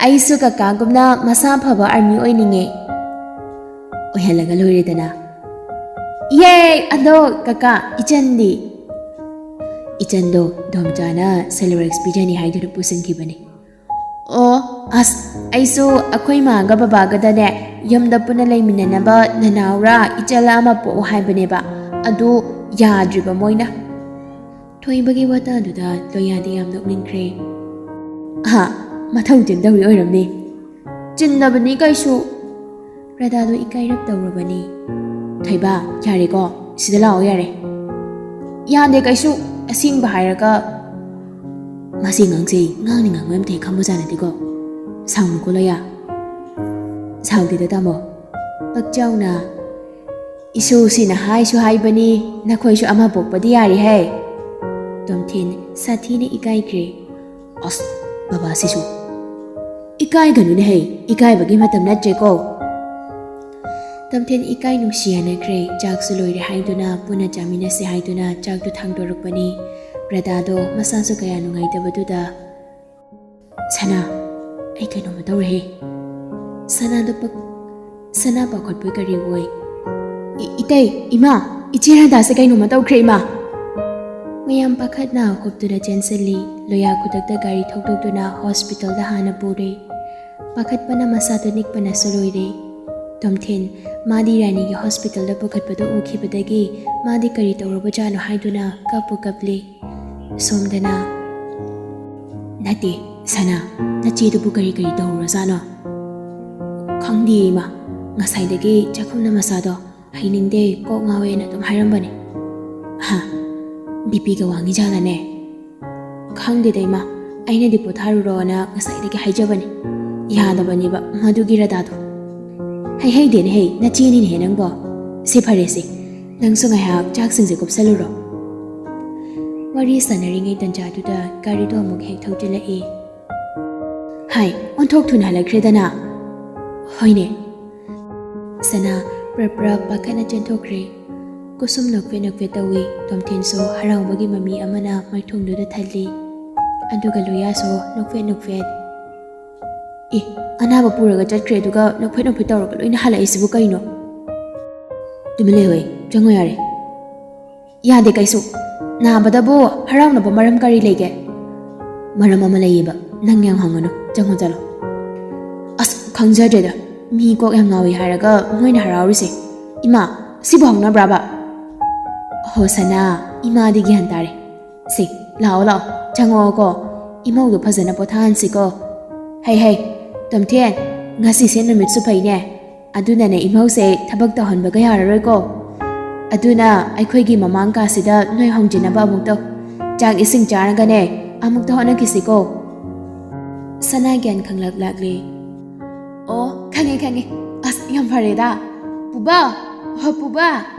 "ꯑꯩꯁꯨ ꯀꯀꯥꯒꯨꯝꯅ ꯃꯁꯥ ꯐꯕ ꯑꯥꯔꯃꯤ ꯑꯣꯏꯅꯤꯡꯉꯦ꯫" "ꯑꯣꯏꯍꯜꯂꯒ ꯂꯣꯏꯔꯦꯗꯅ꯫" "ꯌꯦ! ꯑꯗꯣ ꯀꯀꯥ, ꯏꯆꯟꯗꯤ?" "ꯏꯆꯟꯗꯣ ꯗꯣꯝꯆꯥꯅ ꯁꯦꯂꯣꯔꯦꯛꯁ ꯄꯤꯖꯅꯤ ꯍꯥꯏꯗꯨꯅ ꯄꯨꯁꯤꯟꯈꯤꯕꯅꯤ꯫" "ꯑꯣ, ꯑꯁ, ꯑꯩꯁꯨ ꯑꯩꯈꯣꯏ ꯃꯥꯒ ꯕꯕꯥꯒꯗꯅꯦ ꯌꯨꯝꯗ ꯄꯨꯟꯅ ꯂꯩꯃꯤꯟꯅꯅꯕ ꯅꯅꯥꯎꯔꯥ ꯏꯆꯜ ꯑꯃ ꯄꯣꯛꯎ ꯍꯥꯏꯕꯅꯦꯕ, ꯑꯗꯨ ꯌꯥꯗ꯭ꯔꯤꯕ ꯃꯣꯏꯅ꯫" ꯊꯣꯏꯕꯒꯤ ꯋꯥꯇꯥꯗꯨꯗ ꯂꯣꯌꯥꯗꯤ ꯌꯥꯝ ꯅꯣꯛꯅꯤꯡꯈ꯭ꯔꯦ꯫ "ꯑꯍꯥ, ꯃꯊꯧ ꯆꯤꯟꯗꯧꯔꯤ ꯑꯣꯏꯔꯝꯅꯤ꯫" "ꯆꯤꯟꯗꯕꯅꯤ ꯀꯩꯁꯨ꯫" ꯔꯗꯥꯗꯣ ꯏꯀꯥꯏꯔꯞ ꯇꯧꯔꯕꯅꯤ꯫ "ꯊꯣꯏꯕ, ꯌꯥꯔꯦꯀꯣ, ꯁꯤꯗ ꯂꯥꯛꯑꯣ ꯌꯥꯔꯦ꯫" "ꯌꯥꯗꯦ ꯀꯩꯁꯨ, ꯑꯁꯦꯡꯕ ꯍꯥꯏꯔꯒ꯫" "ꯃꯁꯤ ꯑꯉꯥꯡꯁꯦ ꯉꯥꯡꯅꯤ ꯉꯥꯡꯉꯣꯏ ꯑꯝꯇ ꯍꯦꯛ ꯈꯪꯕꯖꯥꯠ ꯅꯠꯇꯦꯀꯣ꯫ ꯁꯥꯎꯅꯨꯀꯣ ꯂꯣꯌꯥ꯫" "ꯁꯥꯎꯗꯦꯗ ꯇꯥꯃꯣ꯫" ꯄꯛꯆꯥꯎꯅ, "ꯏꯁꯨꯁꯤꯅ ꯍꯥꯏꯁꯨ ꯍꯥꯏꯕꯅꯤ, ꯅꯈꯣꯏꯁꯨ ꯑꯃ ꯄꯣꯛꯄꯗꯤ ꯌꯥꯔꯦ ꯍꯦ꯫" ꯇꯣꯝꯊꯤꯟ ꯁꯥꯊꯤꯅ ꯏꯀꯥꯏꯈ꯭ꯔꯦ꯫ "ꯑꯁ, ꯕꯕꯥꯁꯤꯁꯨ꯫ ꯏꯀꯥꯏꯒꯅꯨꯅꯦ ꯍꯩ, ꯏꯀꯥꯏꯕꯒꯤ ꯃꯇꯝ ꯅꯠꯇ꯭ꯔꯦꯀꯣ꯫" ꯇꯣꯝꯊꯤꯟ ꯏꯀꯥꯏ ꯅꯨꯡꯁꯤ ꯌꯥꯅꯈ꯭ꯔꯦ꯫ ꯆꯥꯛꯁꯨ ꯂꯣꯏꯔꯦ ꯍꯥꯏꯗꯨꯅ ꯄꯨꯟꯅ ꯆꯥꯃꯤꯟꯅꯁꯦ ꯍꯥꯏꯗꯨꯅ ꯆꯥꯛꯇꯨ ꯊꯥꯡꯗꯣꯔꯛꯄꯅꯤ꯫ ꯔꯗꯥꯗꯣ ꯃꯁꯥꯁꯨ ꯀꯌꯥ ꯅꯨꯡꯉꯥꯏꯇꯕꯗꯨꯗ, "ꯁꯅꯥ, ꯑꯩ ꯀꯩꯅꯣꯝꯃ ꯇꯧꯔꯦꯍꯦ꯫" ꯁꯅꯥꯗꯣ ꯄꯛ-, ꯁꯅꯥ ꯄꯥꯈꯠꯄꯣꯏ ꯀꯔꯤ ꯑꯣꯏ꯫ "ꯏ-, ꯏꯇꯩ, ꯏꯃꯥ, ꯏꯆꯦ ꯔꯥꯙꯥꯁꯦ ꯀꯩꯅꯣꯝꯃ ꯇꯧꯈ꯭ꯔꯦ, ꯏꯃꯥ!" ꯃꯌꯥꯝ ꯄꯥꯈꯠꯅ ꯍꯨꯞꯇꯨꯅ ꯆꯦꯟꯁꯤꯜꯂꯤ꯫ ꯂꯣꯌꯥ ꯈꯨꯗꯛꯇ ꯒꯥꯔꯤ ꯊꯧꯗꯣꯛꯇꯨꯅ ꯍꯣꯁꯄꯤꯇꯥꯜꯗ ꯍꯥꯟꯅ ꯄꯨꯔꯦ꯫ ꯄꯥꯈꯠꯄꯅ ꯃꯁꯥꯗꯨ ꯅꯤꯛꯄꯅꯁꯨ ꯂꯣꯏꯔꯦ꯫ ꯇꯣꯝꯊꯤꯟ, ꯃꯥꯗꯤ ꯔꯥꯅꯤꯒꯤ ꯍꯣꯁꯄꯤꯇꯥꯜꯗ ꯄꯨꯈꯠꯄꯗꯨ ꯎꯈꯤꯕꯗꯒꯤ ꯃꯥꯗꯤ ꯀꯔꯤ ꯇꯧꯔꯕꯖꯥꯠꯅꯣ ꯍꯥꯏꯗꯨꯅ ꯀꯞꯄꯨ ꯀꯞꯂꯤ꯫ ꯁꯣꯝꯗꯅ, "ꯅꯠꯇꯦ, ꯁꯅꯥ, ꯅꯆꯦꯗꯨꯕꯨ ꯀꯔꯤ ꯀꯔꯤ ꯇꯧꯔꯨꯔꯖꯥꯠꯅꯣ?" "ꯈꯪꯗꯦ, ꯏꯃꯥ꯫ ꯉꯁꯥꯏꯗꯒꯤ ꯆꯥꯛꯈꯨꯝꯗ ꯃꯁꯥꯗꯣ ꯍꯩꯅꯤꯡꯗꯦ, ꯀꯣꯛ ꯉꯥꯎꯋꯦꯅ ꯑꯗꯨꯝ ꯍꯥꯏꯔꯝꯕꯅꯦ꯫" "ꯍꯥ? ꯕꯤ ꯄꯤꯒ ꯋꯥꯡꯉꯤꯖꯥꯠꯂꯅꯦ?" "ꯈꯪꯗꯦꯗ, ꯏꯃꯥ꯫ ꯑꯩꯅꯗꯤ ꯄꯣꯊꯥꯔꯨꯔꯣꯅ ꯉꯁꯥꯏꯗꯒꯤ ꯍꯥꯏꯖꯕꯅꯦ꯫ ꯌꯥꯗꯕꯅꯦꯕ ꯃꯗꯨꯒꯤ ꯔꯥꯙꯥꯗꯣ꯫" "ꯍꯩ ꯍꯩꯗꯦꯅꯦ ꯍꯩ, ꯅꯆꯦꯅꯤꯅꯦꯍꯦ ꯅꯪꯕꯣ꯫ ꯁꯤ ꯐꯔꯦꯁꯦ, ꯅꯪꯁꯨ ꯉꯥꯏꯍꯥꯛ ꯆꯥꯛꯁꯤꯡꯁꯦ ꯀꯨꯞꯁꯜꯂꯨꯔꯣ꯫" ꯋꯥꯔꯤ ꯁꯥꯟꯅꯔꯤꯉꯩ ꯇꯟꯖꯥꯗꯨꯗ ꯒꯥꯔꯤꯗꯣ ꯑꯃꯨꯛ ꯍꯦꯛ ꯊꯧꯖꯤꯜꯂꯛꯏ꯫ "ꯍꯥꯏ, ꯑꯣꯟꯊꯣꯛ ꯊꯨꯅ ꯍꯜꯂꯛꯈ꯭ꯔꯦꯗꯅ!" "ꯍꯣꯏꯅꯦ꯫" ꯁꯅꯥ ꯄ꯭ꯔꯞ ꯄ꯭ꯔꯞ ꯄꯥꯈꯠꯅ ꯆꯦꯟꯊꯣꯛꯈ꯭ꯔꯦ꯫ ꯀꯨꯁꯨꯝ ꯅꯣꯛꯐꯦꯠ ꯅꯣꯛꯐꯦꯠ ꯇꯧꯏ꯫ ꯇꯣꯝꯊꯤꯟꯁꯨ ꯍꯔꯥꯎꯕꯒꯤ ꯃꯃꯤ ꯑꯃꯅ ꯃꯥꯏꯊꯣꯡꯗꯨꯗ ꯊꯜꯂꯤ꯫ ꯑꯗꯨꯒ ꯂꯣꯌꯥꯁꯨ ꯅꯣꯛꯐꯦꯠ ꯅꯣꯛꯐꯦꯠ꯫ "ꯑꯦ, ꯑꯅꯥꯕ ꯄꯨꯔꯒ ꯆꯠꯈ꯭ꯔꯦ, ꯑꯗꯨꯒ ꯅꯣꯛꯐꯦꯠ ꯅꯣꯛꯐꯦꯠ ꯇꯧꯔꯒ ꯂꯣꯏꯅ ꯍꯜꯂꯛꯏꯁꯤꯕꯨ ꯀꯩꯅꯣ?" "ꯇꯨꯃꯤꯟ ꯂꯩꯌꯨꯍꯦ, ꯆꯪꯉꯣ ꯌꯥꯔꯦ꯫" "ꯌꯥꯗꯦ ꯀꯩꯁꯨ꯫ ꯅꯥꯕꯗꯕꯨ ꯍꯔꯥꯎꯅꯕ ꯃꯔꯝ ꯀꯔꯤ ꯂꯩꯒꯦ?" "ꯃꯔꯝ ꯑꯃ ꯂꯩꯌꯦꯕ, ꯅꯪ ꯌꯥꯝ ꯍꯪꯒꯅꯨ, ꯆꯪꯉꯣ ꯆꯠꯂꯣ꯫" "ꯑꯁ, ꯈꯪꯖꯗ꯭ꯔꯦꯗ, ꯃꯤ ꯀꯣꯛ ꯌꯥꯝ ꯉꯥꯎꯏ ꯍꯥꯏꯔꯒ ꯃꯣꯏꯅ ꯍꯔꯥꯎꯔꯤꯁꯦ꯫ ꯏꯃꯥ, ꯁꯤꯕꯨ ꯍꯧꯅꯕ꯭ꯔꯥꯕ?" "ꯍꯣ ꯁꯅꯥ, ꯏꯃꯥꯗꯤ ꯒ꯭ꯌꯥꯟ ꯇꯥꯔꯦ꯫ ꯁꯤ, ꯂꯥꯛꯑꯣ ꯂꯥꯛꯑꯣ, ꯆꯪꯉꯛꯑꯣꯀꯣ꯫ ꯏꯃꯧꯗꯣ ꯐꯖꯅ ꯄꯣꯊꯥꯍꯟꯁꯤꯀꯣ꯫ ꯍꯩ ꯍꯩ, ꯇꯣꯝꯊꯦꯟ, ꯉꯁꯤꯁꯦ ꯅꯨꯃꯤꯠꯁꯨ ꯐꯩꯅꯦ꯫ ꯑꯗꯨꯅꯅꯦ ꯏꯃꯧꯁꯦ ꯊꯕꯛ ꯇꯧꯍꯟꯕꯒ ꯌꯥꯔꯔꯣꯏꯀꯣ꯫ ꯑꯗꯨꯅ ꯑꯩꯈꯣꯏꯒꯤ ꯃꯃꯥꯡ ꯀꯥꯁꯤꯗ ꯅꯣꯏ ꯍꯣꯡꯖꯤꯟꯅꯕ ꯑꯃꯨꯛ ꯇꯧ꯫ ꯆꯥꯛ ꯏꯁꯤꯡ ꯆꯥꯔꯒꯅꯦ ꯑꯃꯨꯛꯇ ꯍꯣꯠꯅꯈꯤꯁꯤꯀꯣ꯫" ꯁꯅꯥ ꯒ꯭ꯌꯥꯟ ꯈꯪꯂꯛ ꯂꯥꯛꯂꯦ꯫ "ꯑꯣ, ꯈꯪꯉꯦ ꯈꯪꯉꯦ꯫ ꯑꯁ, ꯌꯥꯝ ꯐꯔꯦꯗ꯫ ꯄꯨꯕꯥ, ꯍꯣ ꯄꯨꯕꯥ,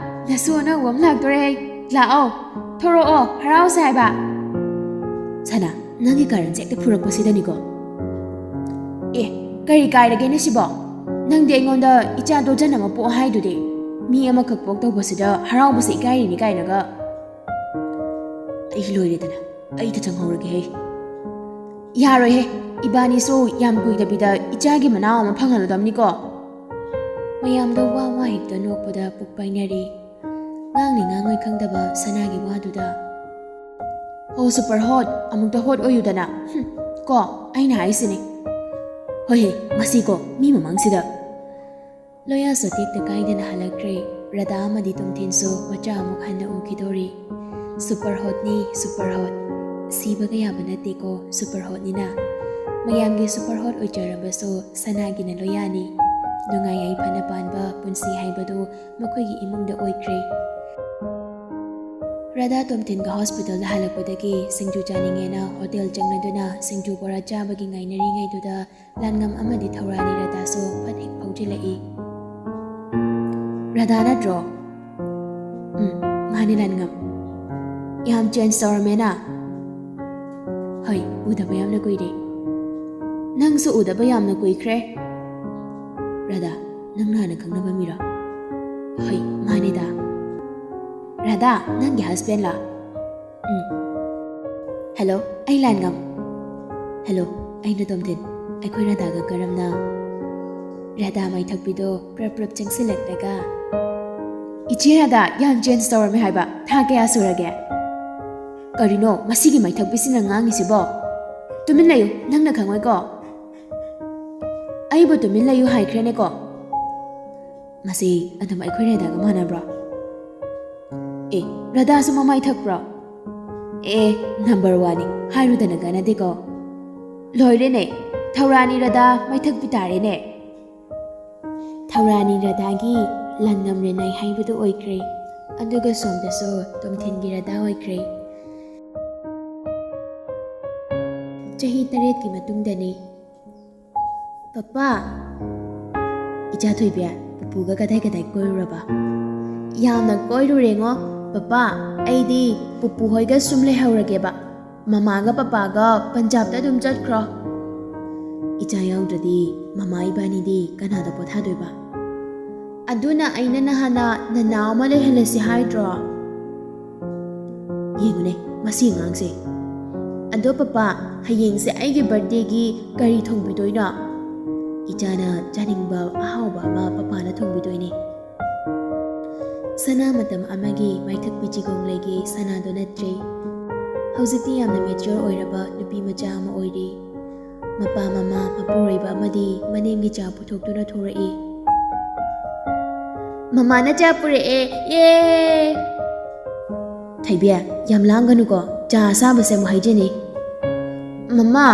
ꯅꯁꯨ ꯑꯅꯧꯕ ꯑꯃ ꯂꯥꯛꯇꯣꯔꯦ꯫ ꯂꯥꯛꯑꯣ, ꯊꯣꯔꯛꯑꯣ, ꯍꯔꯥꯎꯁꯦ ꯍꯥꯏꯕ꯫" "ꯁꯅꯥ, ꯅꯪꯒꯤ ꯀꯔꯟꯁꯦ ꯍꯦꯛꯇ ꯐꯨꯔꯛꯄꯁꯤꯗꯅꯤꯀꯣ꯫ ꯑꯦ, ꯀꯔꯤ ꯀꯥꯏꯔꯒꯦꯅꯦ ꯁꯤꯕꯣ? ꯅꯪꯗꯤ ꯑꯩꯉꯣꯟꯗ ꯏꯆꯥ ꯗꯣꯖꯟ ꯑꯃ ꯄꯣꯛ ꯍꯥꯏꯗꯨꯗꯤ꯫ ꯃꯤ ꯑꯃꯈꯛ ꯄꯣꯛ ꯇꯧꯕꯁꯤꯗ ꯍꯔꯥꯎꯕꯁꯦ ꯏꯀꯥꯏꯔꯤꯅꯤ ꯀꯥꯏꯅꯒ꯫ ꯑꯩ ꯂꯣꯏꯔꯦꯗꯅ, ꯑꯩ ꯆꯪꯍꯧꯔꯒꯦꯍꯦ꯫" "ꯌꯥꯔꯣꯏꯍꯦ, ꯏꯕꯥꯅꯤꯁꯨ ꯌꯥꯝ ꯀꯨꯏꯗꯕꯤꯗ ꯏꯆꯥꯒꯤ ꯃꯅꯥꯎ ꯑꯃ ꯐꯪꯍꯜꯂꯗꯕꯅꯤꯀꯣ꯫" ꯃꯌꯥꯝꯗꯣ ꯋꯥ ꯋꯥ ꯍꯦꯛꯇ ꯅꯣꯛꯄꯗ ꯄꯨꯛ ꯄꯥꯏꯅꯔꯦ꯫ ꯉꯥꯡꯅꯤ ꯉꯥꯡꯉꯣꯏ ꯈꯪꯗꯕ ꯁꯅꯥꯒꯤ ꯋꯥꯗꯨꯗ꯫ "ꯍꯣ ꯁꯨꯄꯔ ꯍꯣꯠ, ꯑꯃꯨꯛꯇ ꯍꯣꯠ ꯑꯣꯏꯌꯨꯗꯅ꯫ ꯍꯨꯝ, ꯀꯣ, ꯑꯩꯅ ꯍꯥꯏꯁꯤꯅꯤ꯫ ꯍꯣꯏꯍꯦ, ꯃꯁꯤꯀꯣ, ꯃꯤ ꯃꯃꯥꯡꯁꯤꯗ꯫" ꯂꯣꯌꯥꯁꯨ ꯇꯦꯛꯇ ꯀꯥꯏꯗꯅ ꯍꯜꯂꯛꯈ꯭ꯔꯦ꯫ ꯔꯥꯙꯥ ꯑꯃꯗꯤ ꯇꯣꯝꯊꯤꯟꯁꯨ ꯃꯆꯥ ꯑꯃꯨꯛ ꯍꯟꯅ ꯎꯈꯤꯗꯣꯔꯤ꯫ ꯁꯨꯄꯔ ꯍꯣꯠꯅꯤ, ꯁꯨꯄꯔ ꯍꯣꯠ꯫ ꯁꯤꯕꯒ ꯌꯥꯕ ꯅꯠꯇꯦꯀꯣ ꯁꯨꯄꯔ ꯍꯣꯠꯅꯤꯅ꯫ ꯃꯌꯥꯝꯒꯤ ꯁꯨꯄꯔ ꯍꯣꯠ ꯑꯣꯏꯖꯔꯕꯁꯨ ꯁꯅꯥꯒꯤꯅ ꯂꯣꯌꯥꯅꯤ꯫ ꯅꯨꯡꯉꯥꯏ ꯌꯥꯏꯐꯅ ꯄꯥꯟꯕ ꯄꯨꯟꯁꯤ ꯍꯥꯏꯕꯗꯨ ꯃꯈꯣꯏꯒꯤ ꯏꯃꯨꯡꯗ ꯑꯣꯏꯈ꯭ꯔꯦ꯫ ꯔꯥꯙꯥ ꯇꯣꯝꯊꯤꯟꯒ ꯍꯣꯁꯄꯤꯇꯥꯜꯗ ꯍꯜꯂꯛꯄꯗꯒꯤ ꯁꯤꯡꯖꯨ ꯆꯥꯅꯤꯡꯉꯦꯅ ꯍꯣꯇꯦꯜ ꯆꯪꯂꯗꯨꯅ ꯁꯤꯡꯖꯨ ꯕꯣꯔꯥ ꯆꯥꯕꯒꯤ ꯉꯥꯏꯅꯔꯤꯉꯩꯗꯨꯗ ꯂꯥꯟꯉꯝ ꯑꯃꯗꯤ ꯊꯧꯔꯥꯅꯤ ꯔꯥꯙꯥꯁꯨ ꯐꯠ ꯍꯦꯛ ꯐꯥꯎꯖꯤꯜꯂꯛꯏ꯫ "ꯔꯥꯙꯥ ꯅꯠꯇ꯭ꯔꯣ?" "ꯎꯝ, ꯃꯥꯅꯤ ꯂꯥꯟꯉꯝ꯫ ꯌꯥꯝ ꯆꯦꯟꯖ ꯇꯧꯔꯝꯃꯦꯅ꯫" "ꯍꯣꯏ, ꯎꯗꯕ ꯌꯥꯝꯅ ꯀꯨꯏꯔꯦ꯫" "ꯅꯪꯁꯨ ꯎꯗꯕ ꯌꯥꯝꯅ ꯀꯨꯏꯈ꯭ꯔꯦ꯫ ꯔꯥꯙꯥ, ꯅꯪ ꯍꯥꯟꯅ ꯈꯪꯅꯕ ꯃꯤꯔꯣ?" "ꯍꯣꯏ, ꯃꯥꯅꯤꯗ꯫" "ꯔꯥꯙꯥ, ꯅꯪꯒꯤ ꯍꯁꯕꯦꯟꯂꯥ?" "ꯎꯝ꯫ ꯍꯦꯜꯂꯣ, ꯑꯩ ꯂꯥꯟꯉꯝ꯫" "ꯍꯦꯜꯂꯣ, ꯑꯩꯅ ꯇꯣꯝꯊꯤꯟ꯫ ꯑꯩꯈꯣꯏ ꯔꯥꯙꯥꯒ ꯀꯔꯝꯅ?" ꯔꯥꯙꯥ ꯃꯥꯏꯊꯛꯄꯤꯗꯣ ꯄ꯭ꯔꯞ ꯄ꯭ꯔꯞ ꯆꯪꯁꯤꯜꯂꯛꯂꯒ, "ꯏꯆꯦ ꯔꯥꯙꯥ, ꯌꯥꯝ ꯆꯦꯟꯖ ꯇꯧꯔꯝꯃꯦ ꯍꯥꯏꯕ꯫ ꯊꯥ ꯀꯌꯥ ꯁꯨꯔꯒꯦ?" "ꯀꯔꯤꯅꯣ ꯃꯁꯤꯒꯤ ꯃꯥꯏꯊꯛꯄꯤꯁꯤꯅ ꯉꯥꯡꯉꯤꯁꯤꯕꯣ? ꯇꯨꯃꯤꯟ ꯂꯩꯌꯨ, ꯅꯪꯅ ꯈꯪꯉꯣꯏꯀꯣ꯫" "ꯑꯩꯕꯨ ꯇꯨꯃꯤꯟ ꯂꯩꯌꯨ ꯍꯥꯏꯈ꯭ꯔꯦꯅꯦꯀꯣ꯫" "ꯃꯁꯤ ꯑꯗꯨꯝ ꯑꯩꯈꯣꯏ ꯔꯥꯙꯥꯒ ꯃꯥꯟꯅꯕ꯭ꯔꯣ?" "ꯑꯦ, ꯔꯥꯙꯥꯁꯨ ꯃꯃꯥꯏ ꯊꯛꯄ꯭ꯔꯣ?" "ꯑꯦ, ꯅꯝꯕꯔ ꯋꯥꯟꯅꯤ, ꯍꯥꯏꯔꯨꯗꯅ ꯀꯥꯟꯅꯗꯦꯀꯣ꯫" "ꯂꯣꯏꯔꯦꯅꯦ, ꯊꯧꯔꯥꯅꯤ ꯔꯥꯙꯥ ꯃꯥꯏꯊꯛꯄꯤ ꯇꯥꯔꯦꯅꯦ꯫" ꯊꯧꯔꯥꯅꯤ ꯔꯥꯙꯥꯒꯤ ꯂꯥꯟꯉꯝ ꯔꯦꯅꯥꯏ ꯍꯥꯏꯕꯗꯨ ꯑꯣꯏꯈ꯭ꯔꯦ꯫ ꯑꯗꯨꯒ ꯁꯣꯝꯗꯁꯨ ꯇꯣꯝꯊꯤꯟꯒꯤ ꯔꯥꯙꯥ ꯑꯣꯏꯈ꯭ꯔꯦ꯫ ꯆꯍꯤ ꯇꯔꯦꯠꯀꯤ ꯃꯇꯨꯡꯗꯅꯤ꯫ "ꯄꯄꯥ!" "ꯏꯆꯥ ꯊꯣꯏꯕꯤ, ꯄꯨꯄꯨꯒ ꯀꯗꯥꯏ ꯀꯗꯥꯏ ꯀꯣꯏꯔꯨꯔꯕ?" "ꯌꯥꯝꯅ ꯀꯣꯏꯔꯨꯔꯦꯉꯣ ꯄꯄꯥ꯫ ꯑꯩꯗꯤ ꯄꯨꯄꯨ ꯍꯣꯏꯒ ꯁꯨꯝ ꯂꯩꯍꯧꯔꯒꯦꯕ꯫ ꯃꯃꯥꯒ ꯄꯄꯥꯒ ꯄꯟꯖꯥꯕꯇ ꯑꯗꯨꯝ ꯆꯠꯈ꯭ꯔꯣ꯫" "ꯏꯆꯥ ꯌꯥꯎꯗ꯭ꯔꯗꯤ ꯃꯃꯥ ꯏꯕꯥꯅꯤꯗꯤ ꯀꯅꯥꯗ ꯄꯣꯊꯥꯗꯣꯏꯕ?" "ꯑꯗꯨꯅ ꯑꯩꯅ ꯅꯍꯥꯟꯅ ꯅꯅꯥꯎ ꯑꯃ ꯂꯩꯍꯜꯂꯁꯤ ꯍꯥꯏꯗ꯭ꯔꯣ?" "ꯌꯦꯡꯉꯨꯅꯦ, ꯃꯁꯤ ꯑꯉꯥꯡꯁꯦ꯫ ꯑꯗꯣ ꯄꯄꯥ, ꯍꯌꯦꯡꯁꯦ ꯑꯩꯒꯤ ꯕꯥꯔꯠꯗꯦꯒꯤ ꯀꯔꯤ ꯊꯣꯡꯕꯤꯗꯣꯏꯅꯣ?" ꯏꯆꯥꯅ ꯆꯥꯅꯤꯡꯕ ꯑꯍꯥꯎꯕ ꯑꯃ ꯄꯄꯥꯅ ꯊꯣꯡꯕꯤꯗꯣꯏꯅꯦ꯫ ꯁꯅꯥ ꯃꯇꯝ ꯑꯃꯒꯤ ꯃꯥꯏꯊꯛꯄꯤ ꯆꯤꯒꯣꯡꯂꯩꯒꯤ ꯁꯅꯥꯗꯣ ꯅꯠꯇ꯭ꯔꯦ꯫ ꯍꯧꯖꯤꯛꯇꯤ ꯌꯥꯝꯅ ꯃꯦꯆ꯭ꯌꯣꯔ ꯑꯣꯏꯔꯕ ꯅꯨꯄꯤ ꯃꯆꯥ ꯑꯃ ꯑꯣꯏꯔꯦ꯫ ꯃꯄꯥ, ꯃꯃꯥ, ꯃꯄꯨꯔꯣꯏꯕ ꯑꯃꯗꯤ ꯃꯅꯦꯝꯒꯤ ꯆꯥ ꯄꯨꯊꯣꯛꯇꯨꯅ ꯊꯣꯔꯛꯏ꯫ "ꯃꯃꯥꯅ ꯆꯥ ꯄꯨꯔꯛꯑꯦ, ꯌꯦ!" "ꯊꯣꯏꯕꯤ, ꯌꯥꯝ ꯂꯥꯡꯒꯅꯨꯀꯣ, ꯆꯥ ꯑꯁꯥꯕꯁꯦ ꯑꯃꯨꯛ ꯍꯩꯖꯅꯤ꯫" "ꯃꯃꯥ,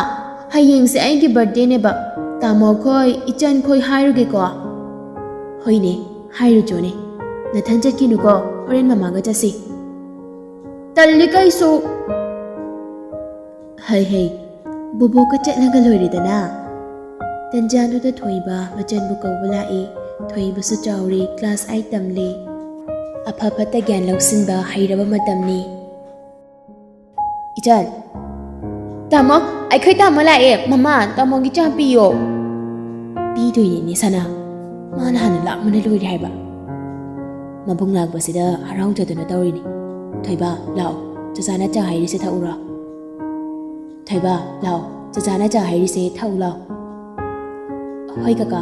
ꯍꯌꯦꯡꯁꯦ ꯑꯩꯒꯤ ꯕꯥꯔꯠꯗꯦꯅꯦꯕ꯫ ꯇꯥꯃꯣ ꯈꯣꯏ, ꯏꯆꯟ ꯈꯣꯏ ꯍꯥꯏꯔꯨꯒꯦꯀꯣ?" "ꯍꯣꯏꯅꯦ, ꯍꯥꯏꯔꯨꯆꯣꯅꯦ꯫ ꯅꯊꯟ ꯆꯠꯈꯤꯅꯨꯀꯣ, ꯍꯣꯔꯦꯟ ꯃꯃꯥꯒ ꯆꯠꯁꯤ꯫" "ꯇꯜꯂꯤ ꯀꯩꯁꯨ꯫" "ꯍꯩ ꯍꯩ, ꯕꯣꯕꯣꯛꯀ ꯆꯠꯂꯒ ꯂꯣꯏꯔꯦꯗꯅ꯫" ꯇꯟꯖꯥꯗꯨꯗ ꯊꯣꯏꯕ ꯃꯆꯟꯕꯨ ꯀꯧꯕ ꯂꯥꯛꯏ꯫ ꯊꯣꯏꯕꯁꯨ ꯆꯥꯎꯔꯦ, ꯀ꯭ꯂꯥꯁ ꯑꯥꯏꯠ ꯇꯝꯂꯦ꯫ ꯑꯐ ꯐꯠꯇ ꯒ꯭ꯌꯥꯟ ꯂꯧꯁꯤꯟꯕ ꯍꯩꯔꯕ ꯃꯇꯝꯅꯤ꯫ "ꯏꯆꯟ꯫" "ꯇꯥꯃꯣ, ꯑꯩꯈꯣꯏ ꯇꯥꯃꯣ ꯂꯥꯛꯑꯦ꯫ ꯃꯃꯥ, ꯇꯥꯃꯣꯒꯤ ꯆꯥ ꯄꯤꯌꯣ꯫" "ꯄꯤꯗꯣꯏꯅꯤꯅꯦ ꯁꯅꯥ, ꯃꯥꯅ ꯍꯥꯟꯅ ꯂꯥꯛꯃꯅ ꯂꯣꯏꯔꯦ ꯍꯥꯏꯕ꯫ ꯃꯕꯨꯡ ꯂꯥꯛꯄꯁꯤꯗ ꯍꯔꯥꯎꯖꯗꯅ ꯇꯧꯔꯤꯅꯤ꯫ ꯊꯣꯏꯕ, ꯂꯥꯛꯑꯣ, ꯆꯆꯥꯅ ꯆꯥ ꯍꯩꯔꯤꯁꯦ ꯊꯛꯎꯔꯣ꯫ ꯊꯣꯏꯕ, ꯂꯥꯛꯑꯣ, ꯆꯆꯥꯅ ꯆꯥ ꯍꯩꯔꯤꯁꯦ ꯊꯛꯎ ꯂꯥꯛꯑꯣ꯫" "ꯍꯣꯏ ꯀꯀꯥ꯫"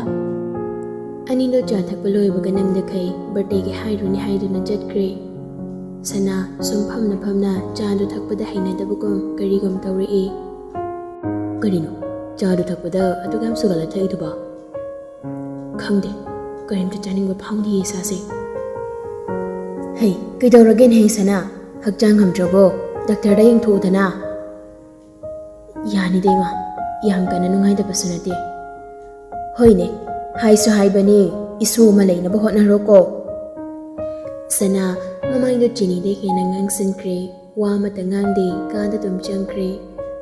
ꯑꯅꯤꯗꯣ ꯆꯥ ꯊꯛꯄ ꯂꯣꯏꯕꯒ ꯅꯝꯗꯈꯩ ꯕꯥꯔꯠꯗꯦꯒꯤ ꯍꯥꯏꯔꯨꯅꯤ ꯍꯥꯏꯗꯨꯅ ꯆꯠꯈ꯭ꯔꯦ꯫ ꯁꯅꯥ ꯁꯨꯝ ꯐꯝꯅ ꯐꯝꯅ ꯆꯥꯗꯨ ꯊꯛꯄꯗ ꯍꯩꯅꯗꯕꯒꯨꯝ ꯀꯔꯤꯒꯨꯝ ꯇꯧꯔꯛꯏ꯫ "ꯀꯔꯤꯅꯣ, ꯆꯥꯗꯨ ꯊꯛꯄꯗ ꯑꯗꯨꯛ ꯌꯥꯝ ꯁꯨꯒꯠꯂ ꯊꯛꯏꯗꯨꯕꯣ? ꯈꯪꯗꯦ, ꯀꯔꯤꯝꯇ ꯆꯥꯅꯤꯡꯕ ꯐꯥꯎꯗꯤꯌꯦ ꯏꯁꯥꯁꯦ꯫" "ꯍꯩ, ꯀꯩꯗꯧꯔꯒꯦꯅꯦ ꯁꯅꯥ? ꯍꯛꯆꯥꯡ ꯉꯝꯗ꯭ꯔꯕꯣ? ꯗꯥꯛꯇꯔꯗ ꯌꯦꯡꯊꯣꯛꯎꯗꯅ꯫" "ꯌꯥꯅꯤꯗ ꯏꯃꯥ, ꯌꯥꯝ ꯀꯟꯅ ꯅꯨꯡꯉꯥꯏꯇꯕꯁꯨ ꯅꯠꯇꯦ꯫" "ꯍꯣꯏꯅꯦ, ꯍꯥꯏꯁꯨ ꯍꯥꯏꯕꯅꯤ, ꯏꯁꯨ ꯑꯃ ꯂꯩꯅꯕ ꯍꯣꯠꯅꯔꯣꯀꯣ꯫" ꯁꯅꯥ ꯃꯃꯥꯏꯗꯣ ꯆꯤꯅꯤꯗ ꯍꯦꯟꯅ ꯉꯥꯡꯁꯤꯟꯈ꯭ꯔꯦ꯫ ꯋꯥ ꯑꯃꯠꯇ ꯉꯥꯡꯗꯦ, ꯀꯥꯗ ꯑꯗꯨꯝ ꯆꯪꯈ꯭ꯔꯦ꯫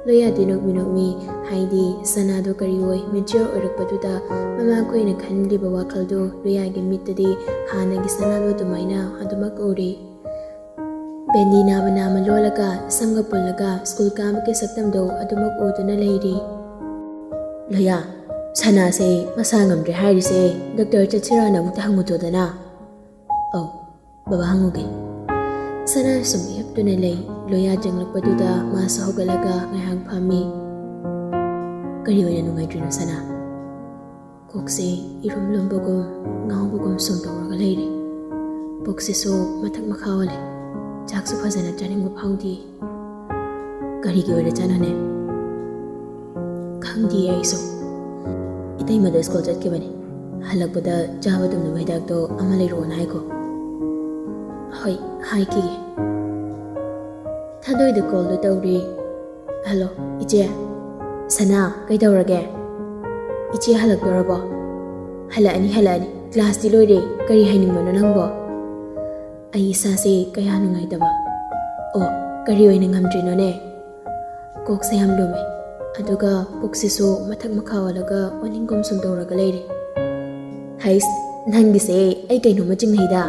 ꯂꯣꯌꯥꯗꯤ ꯅꯣꯛꯃꯤ ꯅꯣꯛꯃꯤ, ꯍꯥꯏꯗꯤ ꯁꯅꯥꯗꯣ ꯀꯔꯤ ꯑꯣꯏ ꯃꯦꯆ꯭ꯌꯣꯔ ꯑꯣꯏꯔꯛꯄꯗꯨꯗ ꯃꯃꯥꯈꯣꯏꯅ ꯈꯟꯂꯤꯕ ꯋꯥꯈꯜꯗꯣ ꯂꯣꯌꯥꯒꯤ ꯃꯤꯠꯇꯗꯤ ꯍꯥꯟꯅꯒꯤ ꯁꯅꯥꯗꯣ ꯑꯗꯨꯃꯥꯏꯅ ꯑꯗꯨꯃꯛ ꯎꯔꯦ꯫ ꯕꯦꯟꯗꯤ ꯅꯥꯃ ꯅꯥꯃ ꯂꯣꯜꯂꯒ ꯁꯝꯒ ꯄꯨꯜꯂꯒ ꯁ꯭ꯀꯨꯜ ꯀꯥꯕꯒꯤ ꯁꯛꯇꯝꯗꯣ ꯑꯗꯨꯃꯛ ꯎꯗꯨꯅ ꯂꯩꯔꯤ꯫ "ꯂꯣꯌꯥ, ꯁꯅꯥꯁꯦ ꯃꯁꯥ ꯉꯝꯗ꯭ꯔꯦ ꯍꯥꯏꯔꯤꯁꯦ ꯗꯣꯛꯇꯔ ꯆꯠꯁꯤꯔꯥꯅ ꯑꯃꯨꯛꯇ ꯍꯪꯉꯨꯆꯣꯗꯅ꯫" "ꯑꯧ, ꯕꯕꯥ ꯍꯪꯉꯨꯒꯦ꯫" ꯁꯅꯥ ꯁꯨꯝ ꯍꯤꯞꯇꯨꯅ ꯂꯩ꯫ ꯂꯣꯌꯥ ꯆꯪꯂꯛꯄꯗꯨꯗ ꯃꯥꯁꯨ ꯍꯧꯒꯠꯂꯒ ꯉꯥꯏꯍꯥꯛ ꯐꯝꯃꯤ꯫ "ꯀꯔꯤ ꯑꯣꯏꯅ ꯅꯨꯡꯉꯥꯏꯇ꯭ꯔꯤꯅꯣ ꯁꯅꯥ?" ꯀꯣꯛꯁꯦ ꯏꯔꯨꯝ ꯂꯨꯝꯕꯒꯨꯝ ꯉꯥꯎꯕꯒꯨꯝ ꯁꯨꯝ ꯇꯧꯔꯒ ꯂꯩꯔꯦ꯫ ꯄꯨꯛꯁꯤꯁꯨ ꯃꯊꯛ ꯃꯈꯥ ꯑꯣꯜꯂꯦ꯫ ꯆꯥꯛꯁꯨ ꯐꯖꯅ ꯆꯥꯅꯤꯡꯕ ꯐꯥꯎꯗꯦ꯫ ꯀꯔꯤꯒꯤ ꯑꯣꯏꯔꯖꯥꯠꯅꯣꯅꯦ? ꯈꯪꯗꯤꯌꯦ ꯑꯩꯁꯨ꯫ ꯏꯇꯩꯃꯗꯣ ꯁ꯭ꯀꯨꯜ ꯆꯠꯈꯤꯕꯅꯤ꯫ ꯍꯜꯂꯛꯄꯗ ꯆꯥꯕ ꯇꯨꯝꯅꯕ ꯍꯤꯗꯥꯛꯇꯣ ꯑꯃ ꯂꯩꯔꯛꯑꯣꯅ ꯍꯥꯏꯈꯣ꯫ ꯍꯣꯏ, ꯍꯥꯏꯈꯤꯒꯦ꯫ ꯊꯥꯗꯣꯏꯗ ꯀꯣꯜꯗꯣ ꯇꯧꯔꯤ꯫ ꯍꯜꯂꯣ, ꯏꯆꯦ꯫ ꯁꯅꯥ, ꯀꯩꯗꯧꯔꯒꯦ? ꯏꯆꯦ ꯍꯜꯂꯛꯇꯣꯔꯕꯣ? ꯍꯜꯂꯛꯑꯅꯤ, ꯍꯜꯂꯛꯑꯅꯤ꯫ ꯀ꯭ꯂꯥꯁꯇꯤ ꯂꯣꯏꯔꯦ꯫ ꯀꯔꯤ ꯍꯥꯏꯅꯤꯡꯕꯅꯣ ꯅꯪꯕꯣ? ꯑꯩ ꯏꯁꯥꯁꯦ ꯀꯌꯥ ꯅꯨꯡꯉꯥꯏꯇꯕ꯫ ꯑꯣ, ꯀꯔꯤ ꯑꯣꯏꯅ ꯉꯝꯗ꯭ꯔꯤꯅꯣꯅꯦ? ꯀꯣꯛꯁꯦ ꯌꯥꯝ ꯂꯨꯝꯃꯦ꯫ ꯑꯗꯨꯒ ꯄꯨꯛꯁꯤꯁꯨ ꯃꯊꯛ ꯃꯈꯥ ꯑꯣꯜꯂꯒ ꯑꯣꯅꯤꯡꯒꯨꯝ ꯁꯨꯝ ꯇꯧꯔꯒ ꯂꯩꯔꯦ꯫ ꯍꯩꯁ, ꯅꯪꯒꯤꯁꯦ ꯑꯩ ꯀꯩꯅꯣꯝꯃ ꯆꯤꯡꯅꯩꯗ꯫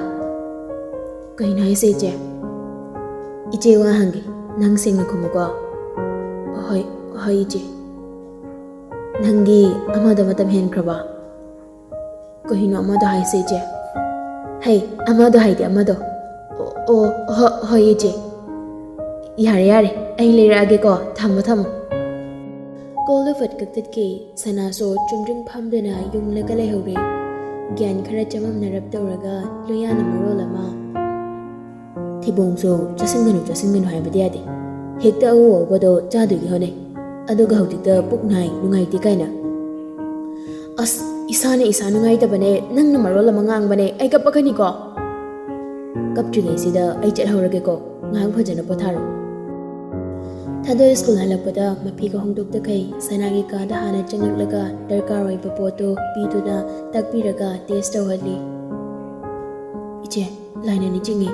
ꯀꯩꯅꯣ ꯍꯥꯏꯁꯦ, ꯏꯆꯦ? ꯏꯆꯦ, ꯋꯥ ꯍꯪꯒꯦ, ꯅꯪ ꯁꯦꯡꯅ ꯈꯨꯝꯃꯨꯀꯣ꯫ ꯍꯣꯏ, ꯍꯣꯏ, ꯏꯆꯦ꯫ ꯅꯪꯒꯤ ꯑꯃꯗꯣ ꯃꯇꯝ ꯍꯦꯟꯈ꯭ꯔꯕ? ꯀꯩꯅꯣ ꯑꯃꯗꯣ ꯍꯥꯏꯁꯦ, ꯏꯆꯦ? ꯍꯩ, ꯑꯃꯗꯣ ꯍꯥꯏꯗꯤ ꯑꯃꯗꯣ꯫ ꯑꯣ, ꯑꯣ, ꯍꯣ-, ꯍꯣꯏ, ꯏꯆꯦ꯫ ꯌꯥꯔꯦ, ꯌꯥꯔꯦ, ꯑꯩ ꯂꯩꯔꯛꯑꯒꯦꯀꯣ꯫ ꯊꯝꯃꯣ, ꯊꯝꯃꯣ꯫ ꯀꯣꯜꯗꯣ ꯐꯠ ꯀꯛꯊꯠꯈꯤ꯫ ꯁꯅꯥꯁꯨ ꯆꯨꯝꯗ꯭ꯔꯤꯡ ꯐꯝꯗꯨꯅ ꯌꯨꯡꯂꯒ ꯂꯩꯍꯧꯔꯦ꯫ ꯒ꯭ꯌꯥꯟ ꯈꯔ ꯆꯃꯝꯅꯔꯞ ꯇꯧꯔꯒ ꯂꯣꯌꯥꯅ ꯃꯔꯣꯜ ꯑꯃ꯫ ꯊꯤꯕꯣꯡꯁꯨ ꯆꯥꯁꯤꯟꯒꯅꯨ, ꯆꯥꯁꯤꯟꯒꯅꯨ ꯍꯥꯏꯕꯗꯤ ꯌꯥꯗꯦ꯫ ꯍꯦꯛꯇ ꯑꯎ ꯑꯎꯕꯗꯣ ꯆꯥꯗꯣꯏꯒꯤ ꯍꯣꯠꯅꯩ꯫ ꯑꯗꯨꯒ ꯍꯧꯖꯤꯛꯇ ꯄꯨꯛ ꯅꯥꯏ, ꯅꯨꯡꯉꯥꯏꯇꯦ ꯀꯥꯏꯅ꯫ ꯑꯁ, ꯏꯁꯥꯅ ꯏꯁꯥ ꯅꯨꯡꯉꯥꯏꯇꯕꯅꯦ, ꯅꯪꯅ ꯃꯔꯣꯜ ꯑꯃ ꯉꯥꯡꯕꯅꯦ, ꯑꯩ ꯀꯞꯄꯛꯀꯅꯤꯀꯣ꯫ ꯀꯞꯇ꯭ꯔꯤꯉꯩꯁꯤꯗ ꯑꯩ ꯆꯠꯍꯧꯔꯒꯦꯀꯣ, ꯉꯥꯏꯍꯥꯛ ꯐꯖꯅ ꯄꯣꯊꯥꯔꯣ꯫ ꯊꯥꯗꯣꯏ ꯁ꯭ꯀꯨꯜ ꯍꯜꯂꯛꯄꯗ ꯃꯐꯤꯒ ꯍꯣꯡꯗꯣꯛꯇꯈꯩ ꯁꯅꯥꯒꯤ ꯀꯥꯗ ꯍꯥꯟꯅ ꯆꯪꯂꯛꯂꯒ ꯗꯔꯀꯥꯔ ꯑꯣꯏꯕ ꯄꯣꯠꯇꯨ ꯄꯤꯗꯨꯅ ꯇꯥꯛꯄꯤꯔꯒ ꯇꯦꯁ ꯇꯧꯍꯜꯂꯤ꯫ ꯏꯆꯦ, ꯂꯥꯏꯅ ꯅꯤꯡꯁꯤꯡꯉꯤ꯫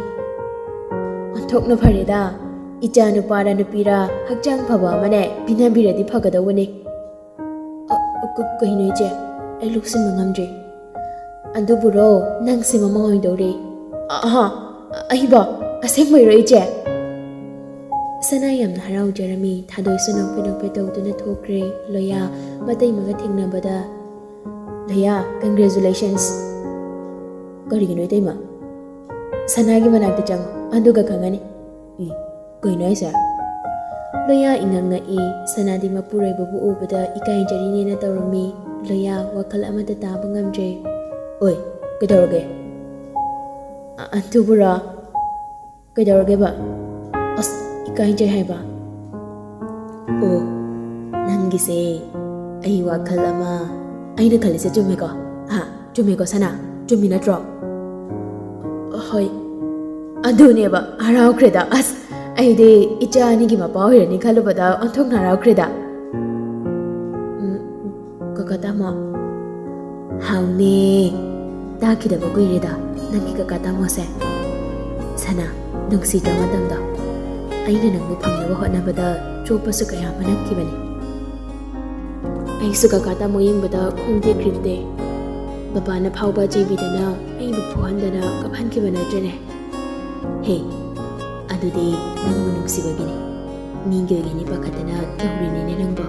ꯑꯣꯟꯊꯣꯛꯅ ꯐꯔꯦꯗ, ꯏꯆꯥ ꯅꯨꯄꯥꯔ ꯅꯨꯄꯤꯔ ꯍꯛꯆꯥꯡ ꯐꯕ ꯑꯃꯅꯦ ꯄꯤꯅꯕꯤꯔꯗꯤ ꯐꯒꯗꯧꯕꯅꯦ꯫ ꯑ, ꯀ-, ꯀꯩꯅꯣ ꯏꯆꯦ? ꯑꯩ ꯂꯧꯁꯤꯟꯕ ꯉꯝꯗ꯭ꯔꯦ꯫ ꯑꯗꯨꯕꯨꯔꯣ, ꯅꯪꯁꯦ ꯃꯃꯥ ꯑꯣꯏꯗꯧꯔꯦ꯫ ꯑꯍꯥ, ꯑꯩꯕꯣ? ꯑꯁꯦꯡꯕꯩꯔꯣ ꯏꯆꯦ? ꯁꯅꯥ ꯌꯥꯝꯅ ꯍꯔꯥꯎꯖꯔꯝꯃꯤ꯫ ꯊꯥꯗꯣꯏꯁꯨ ꯅꯣꯛꯐꯦ ꯅꯣꯛꯐꯦ ꯇꯧꯗꯨꯅ ꯊꯣꯛꯈ꯭ꯔꯦ꯫ ꯂꯣꯌꯥ ꯃꯇꯩꯃꯒ ꯊꯦꯡꯅꯕꯗ, "ꯂꯣꯌꯥ, congratulations!" "ꯀꯔꯤꯒꯤꯅꯣ ꯏꯇꯩꯃ?" "ꯁꯅꯥꯒꯤ ꯃꯅꯥꯛꯇ ꯆꯪꯉꯣ, ꯑꯗꯨꯒ ꯈꯪꯉꯅꯤ꯫" "ꯏ, ꯀꯩꯅꯣ ꯍꯥꯏꯁꯦ?" ꯂꯣꯌꯥ ꯏꯉꯛ ꯉꯛꯏ꯫ ꯁꯅꯥꯗꯤ ꯃꯄꯨꯔꯣꯏꯕꯕꯨ ꯎꯕꯗ ꯏꯀꯥꯏꯖꯔꯤꯅꯦꯅ ꯇꯧꯔꯝꯃꯤ꯫ ꯂꯣꯌꯥ ꯋꯥꯈꯜ ꯑꯃꯠꯇ ꯇꯥꯕ ꯉꯝꯗ꯭ꯔꯦ꯫ ꯑꯣꯏ, ꯀꯩꯗꯧꯔꯒꯦ? ꯑ-, ꯑꯗꯨꯕꯨꯔꯣ? ꯀꯩꯗꯧꯔꯒꯦꯕ? ꯑꯁ, ꯏꯀꯥꯏꯖꯩ ꯍꯥꯏꯕ꯫ ꯑꯣ, ꯅꯪꯒꯤꯁꯦ ꯑꯩ ꯋꯥꯈꯜ ꯑꯃ, ꯑꯩꯅ ꯈꯜꯂꯤꯁꯦ ꯆꯨꯝꯃꯦꯀꯣ? ꯍꯥ? ꯆꯨꯝꯃꯦꯀꯣ ꯁꯅꯥ? ꯆꯨꯝꯃꯤ ꯅꯠꯇ꯭ꯔꯣ? ꯍꯣꯏ꯫ ꯑꯗꯨꯅꯦꯕ, ꯍꯔꯥꯎꯈ꯭ꯔꯦꯗ꯫ ꯑꯁ, ꯑꯩꯗꯤ ꯏꯆꯥ ꯑꯅꯤꯒꯤ ꯃꯄꯥ ꯑꯣꯏꯔꯅꯤ ꯈꯜꯂꯨꯕꯗ ꯑꯣꯟꯊꯣꯛꯅ ꯍꯔꯥꯎꯈ꯭ꯔꯦꯗ꯫ ꯎꯝ, ꯀꯀꯥ ꯇꯥꯃꯣ꯫ ꯍꯥꯎꯅꯦ꯫ ꯇꯥꯈꯤꯗꯕ ꯀꯨꯏꯔꯦꯗ ꯅꯪꯒꯤ ꯀꯀꯥ ꯇꯥꯃꯣꯁꯦ꯫ ꯁꯅꯥ, ꯅꯨꯡꯁꯤꯗ꯭ꯔ ꯃꯇꯝꯗꯣ? ꯑꯩꯅ ꯅꯪꯕꯨ ꯐꯪꯅꯕ ꯍꯣꯠꯅꯕꯗ ꯆꯣꯞꯄꯁꯨ ꯀꯌꯥ ꯑꯃ ꯅꯪꯈꯤꯕꯅꯤ꯫ ꯑꯩꯁꯨ ꯀꯀꯥ ꯇꯥꯃꯣ ꯌꯦꯡꯕꯗ ꯈꯣꯡ ꯇꯦꯛꯈ꯭ꯔꯤꯗꯨꯗꯤ꯫ ꯕꯕꯥꯅ ꯐꯥꯎꯕ ꯆꯩꯕꯤꯗꯅ ꯑꯩꯕꯨ ꯐꯨꯍꯟꯗꯅ ꯀꯞꯍꯟꯈꯤꯕ ꯅꯠꯇ꯭ꯔꯅꯦ? ꯍꯦ, ꯑꯗꯨꯗꯤ ꯅꯪꯕꯨ ꯅꯨꯡꯁꯤꯕꯒꯤꯅꯤ꯫ ꯃꯤꯒꯤ ꯑꯣꯏꯒꯅꯤ ꯄꯥꯈꯠꯇꯅ ꯇꯧꯔꯤꯅꯤꯅꯦ ꯅꯪꯕꯣ꯫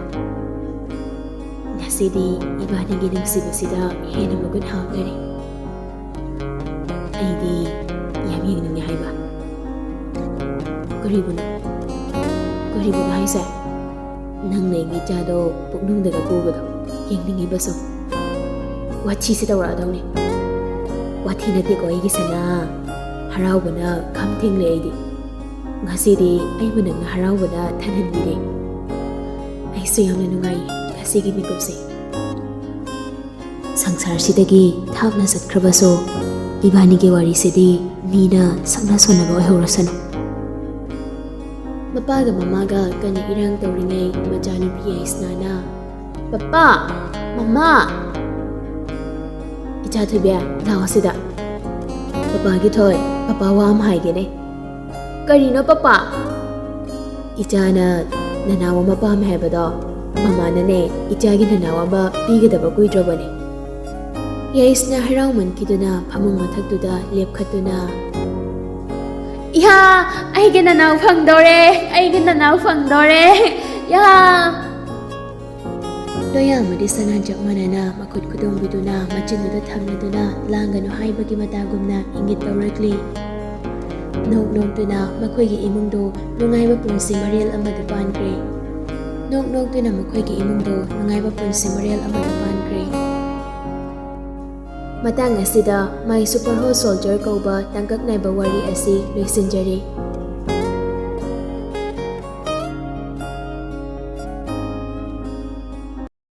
ꯉꯁꯤꯗꯤ ꯏꯕꯥꯅꯤꯒꯤ ꯅꯨꯡꯁꯤꯕꯁꯤꯗ ꯍꯦꯟꯅ ꯃꯒꯨꯟ ꯍꯥꯞꯅꯔꯦ꯫ ꯑꯩꯗꯤ ꯌꯥꯝ ꯌꯦꯡꯅꯤꯡꯉꯦ ꯍꯥꯏꯕ꯫ ꯀꯔꯤꯕꯨꯅꯣ? ꯀꯔꯤꯕꯨꯅꯣ ꯍꯥꯏꯁꯦ? ꯅꯪꯅ ꯑꯩꯒꯤ ꯏꯆꯥꯗꯣ ꯄꯨꯛꯅꯨꯡꯗꯒ ꯄꯨꯕꯗꯣ ꯌꯦꯡꯅꯤꯡꯉꯤꯕ ꯁꯨꯝ꯫ ꯋꯥꯊꯤꯁꯦ ꯇꯧꯔꯛꯑꯗꯧꯅꯤ꯫ ꯋꯥꯊꯤ ꯅꯠꯇꯦꯀꯣ ꯑꯩꯒꯤ ꯁꯅꯥ꯫ ꯍꯔꯥꯎꯕꯅ ꯈꯝ ꯊꯦꯡꯂꯦ ꯑꯩꯗꯤ꯫ ꯉꯁꯤꯗꯤ ꯑꯩꯕꯨ ꯅꯪꯅ ꯍꯔꯥꯎꯕꯗ ꯊꯜꯍꯟꯕꯤꯔꯦ꯫ ꯑꯩꯁꯨ ꯌꯥꯝꯅ ꯅꯨꯡꯉꯥꯏ ꯉꯁꯤꯒꯤ ꯃꯤꯀꯨꯞꯁꯦ꯫ ꯁꯪꯁꯥꯔꯁꯤꯗꯒꯤ ꯊꯥꯞꯅ ꯆꯠꯈ꯭ꯔꯕꯁꯨ ꯏꯕꯥꯅꯤꯒꯤ ꯋꯥꯔꯤꯁꯤꯗꯤ ꯃꯤꯅ ꯁꯛꯅ ꯁꯣꯟꯅꯕ ꯑꯣꯏꯍꯧꯔꯁꯅꯨ꯫ ꯃꯄꯥꯒ ꯃꯃꯥꯒ ꯀꯟꯅ ꯏꯔꯥꯡ ꯇꯧꯔꯤꯉꯩ ꯃꯆꯥꯅꯨꯄꯤ ꯌꯥꯏꯁꯅꯥꯅ, "ꯄꯄꯥ! ꯃꯃꯥ!" "ꯏꯆꯥ ꯊꯣꯏꯕꯤ, ꯂꯥꯛꯑꯣ ꯁꯤꯗ꯫ ꯄꯄꯥꯒꯤ ꯊꯣꯏ, ꯄꯄꯥ ꯋꯥ ꯑꯃ ꯍꯥꯏꯒꯦꯅꯦ꯫" "ꯀꯔꯤꯅꯣ ꯄꯄꯥ?" "ꯏꯆꯥꯅ ꯅꯅꯥꯎ ꯑꯃ ꯄꯥꯝꯃꯦ ꯍꯥꯏꯕꯗꯣ ꯃꯃꯥꯅꯅꯦ ꯏꯆꯥꯒꯤ ꯅꯅꯥꯎ ꯑꯃ ꯄꯤꯒꯗꯕ ꯀꯨꯏꯗ꯭ꯔꯕꯅꯦ꯫" ꯌꯥꯏꯁꯅꯥ ꯍꯔꯥꯎꯃꯟꯈꯤꯗꯨꯅ ꯐꯃꯨꯡ ꯃꯊꯛꯇꯨꯗ ꯂꯦꯞꯈꯠꯇꯨꯅ, "ꯏꯍꯥ! ꯑꯩꯒꯤ ꯅꯅꯥꯎ ꯐꯪꯗꯧꯔꯦ! ꯑꯩꯒꯤ ꯅꯅꯥꯎ ꯐꯪꯗꯧꯔꯦ! ꯏꯍꯥ!" ꯂꯣꯌꯥ ꯑꯃꯗꯤ ꯁꯅꯥ ꯆꯞ ꯃꯥꯟꯅꯅ ꯃꯈꯨꯠ ꯈꯨꯗꯣꯝꯕꯤꯗꯨꯅ ꯃꯆꯤꯟꯗꯨꯗ ꯊꯝꯂꯗꯨꯅ ꯂꯥꯡꯒꯅꯨ ꯍꯥꯏꯕꯒꯤ ꯃꯇꯥꯒꯨꯝꯅ ꯏꯪꯒꯤꯠ ꯇꯧꯔꯛꯂꯤ꯫ ꯅꯣꯛ ꯅꯣꯛꯇꯨꯅ ꯃꯈꯣꯏꯒꯤ ꯏꯃꯨꯡꯗꯨ ꯅꯨꯡꯉꯥꯏꯕ ꯄꯨꯟꯁꯤ ꯃꯔꯦꯜ ꯑꯃꯗ ꯄꯥꯟꯈ꯭ꯔꯦ꯫ ꯅꯣꯛ ꯅꯣꯛꯇꯨꯅ ꯃꯈꯣꯏꯒꯤ ꯏꯃꯨꯡꯗꯨ ꯅꯨꯡꯉꯥꯏꯕ ꯄꯨꯟꯁꯤ ꯃꯔꯦꯜ ꯑꯃꯗ ꯄꯥꯟꯈ꯭ꯔꯦ꯫ ꯃꯇꯥꯡ ꯑꯁꯤꯗ My Super Hero Soldier ꯀꯧꯕ ꯇꯥꯡꯀꯛ ꯅꯥꯏꯕ ꯋꯥꯔꯤ ꯑꯁꯤ ꯂꯣꯏꯁꯤꯟꯖꯔꯦ꯫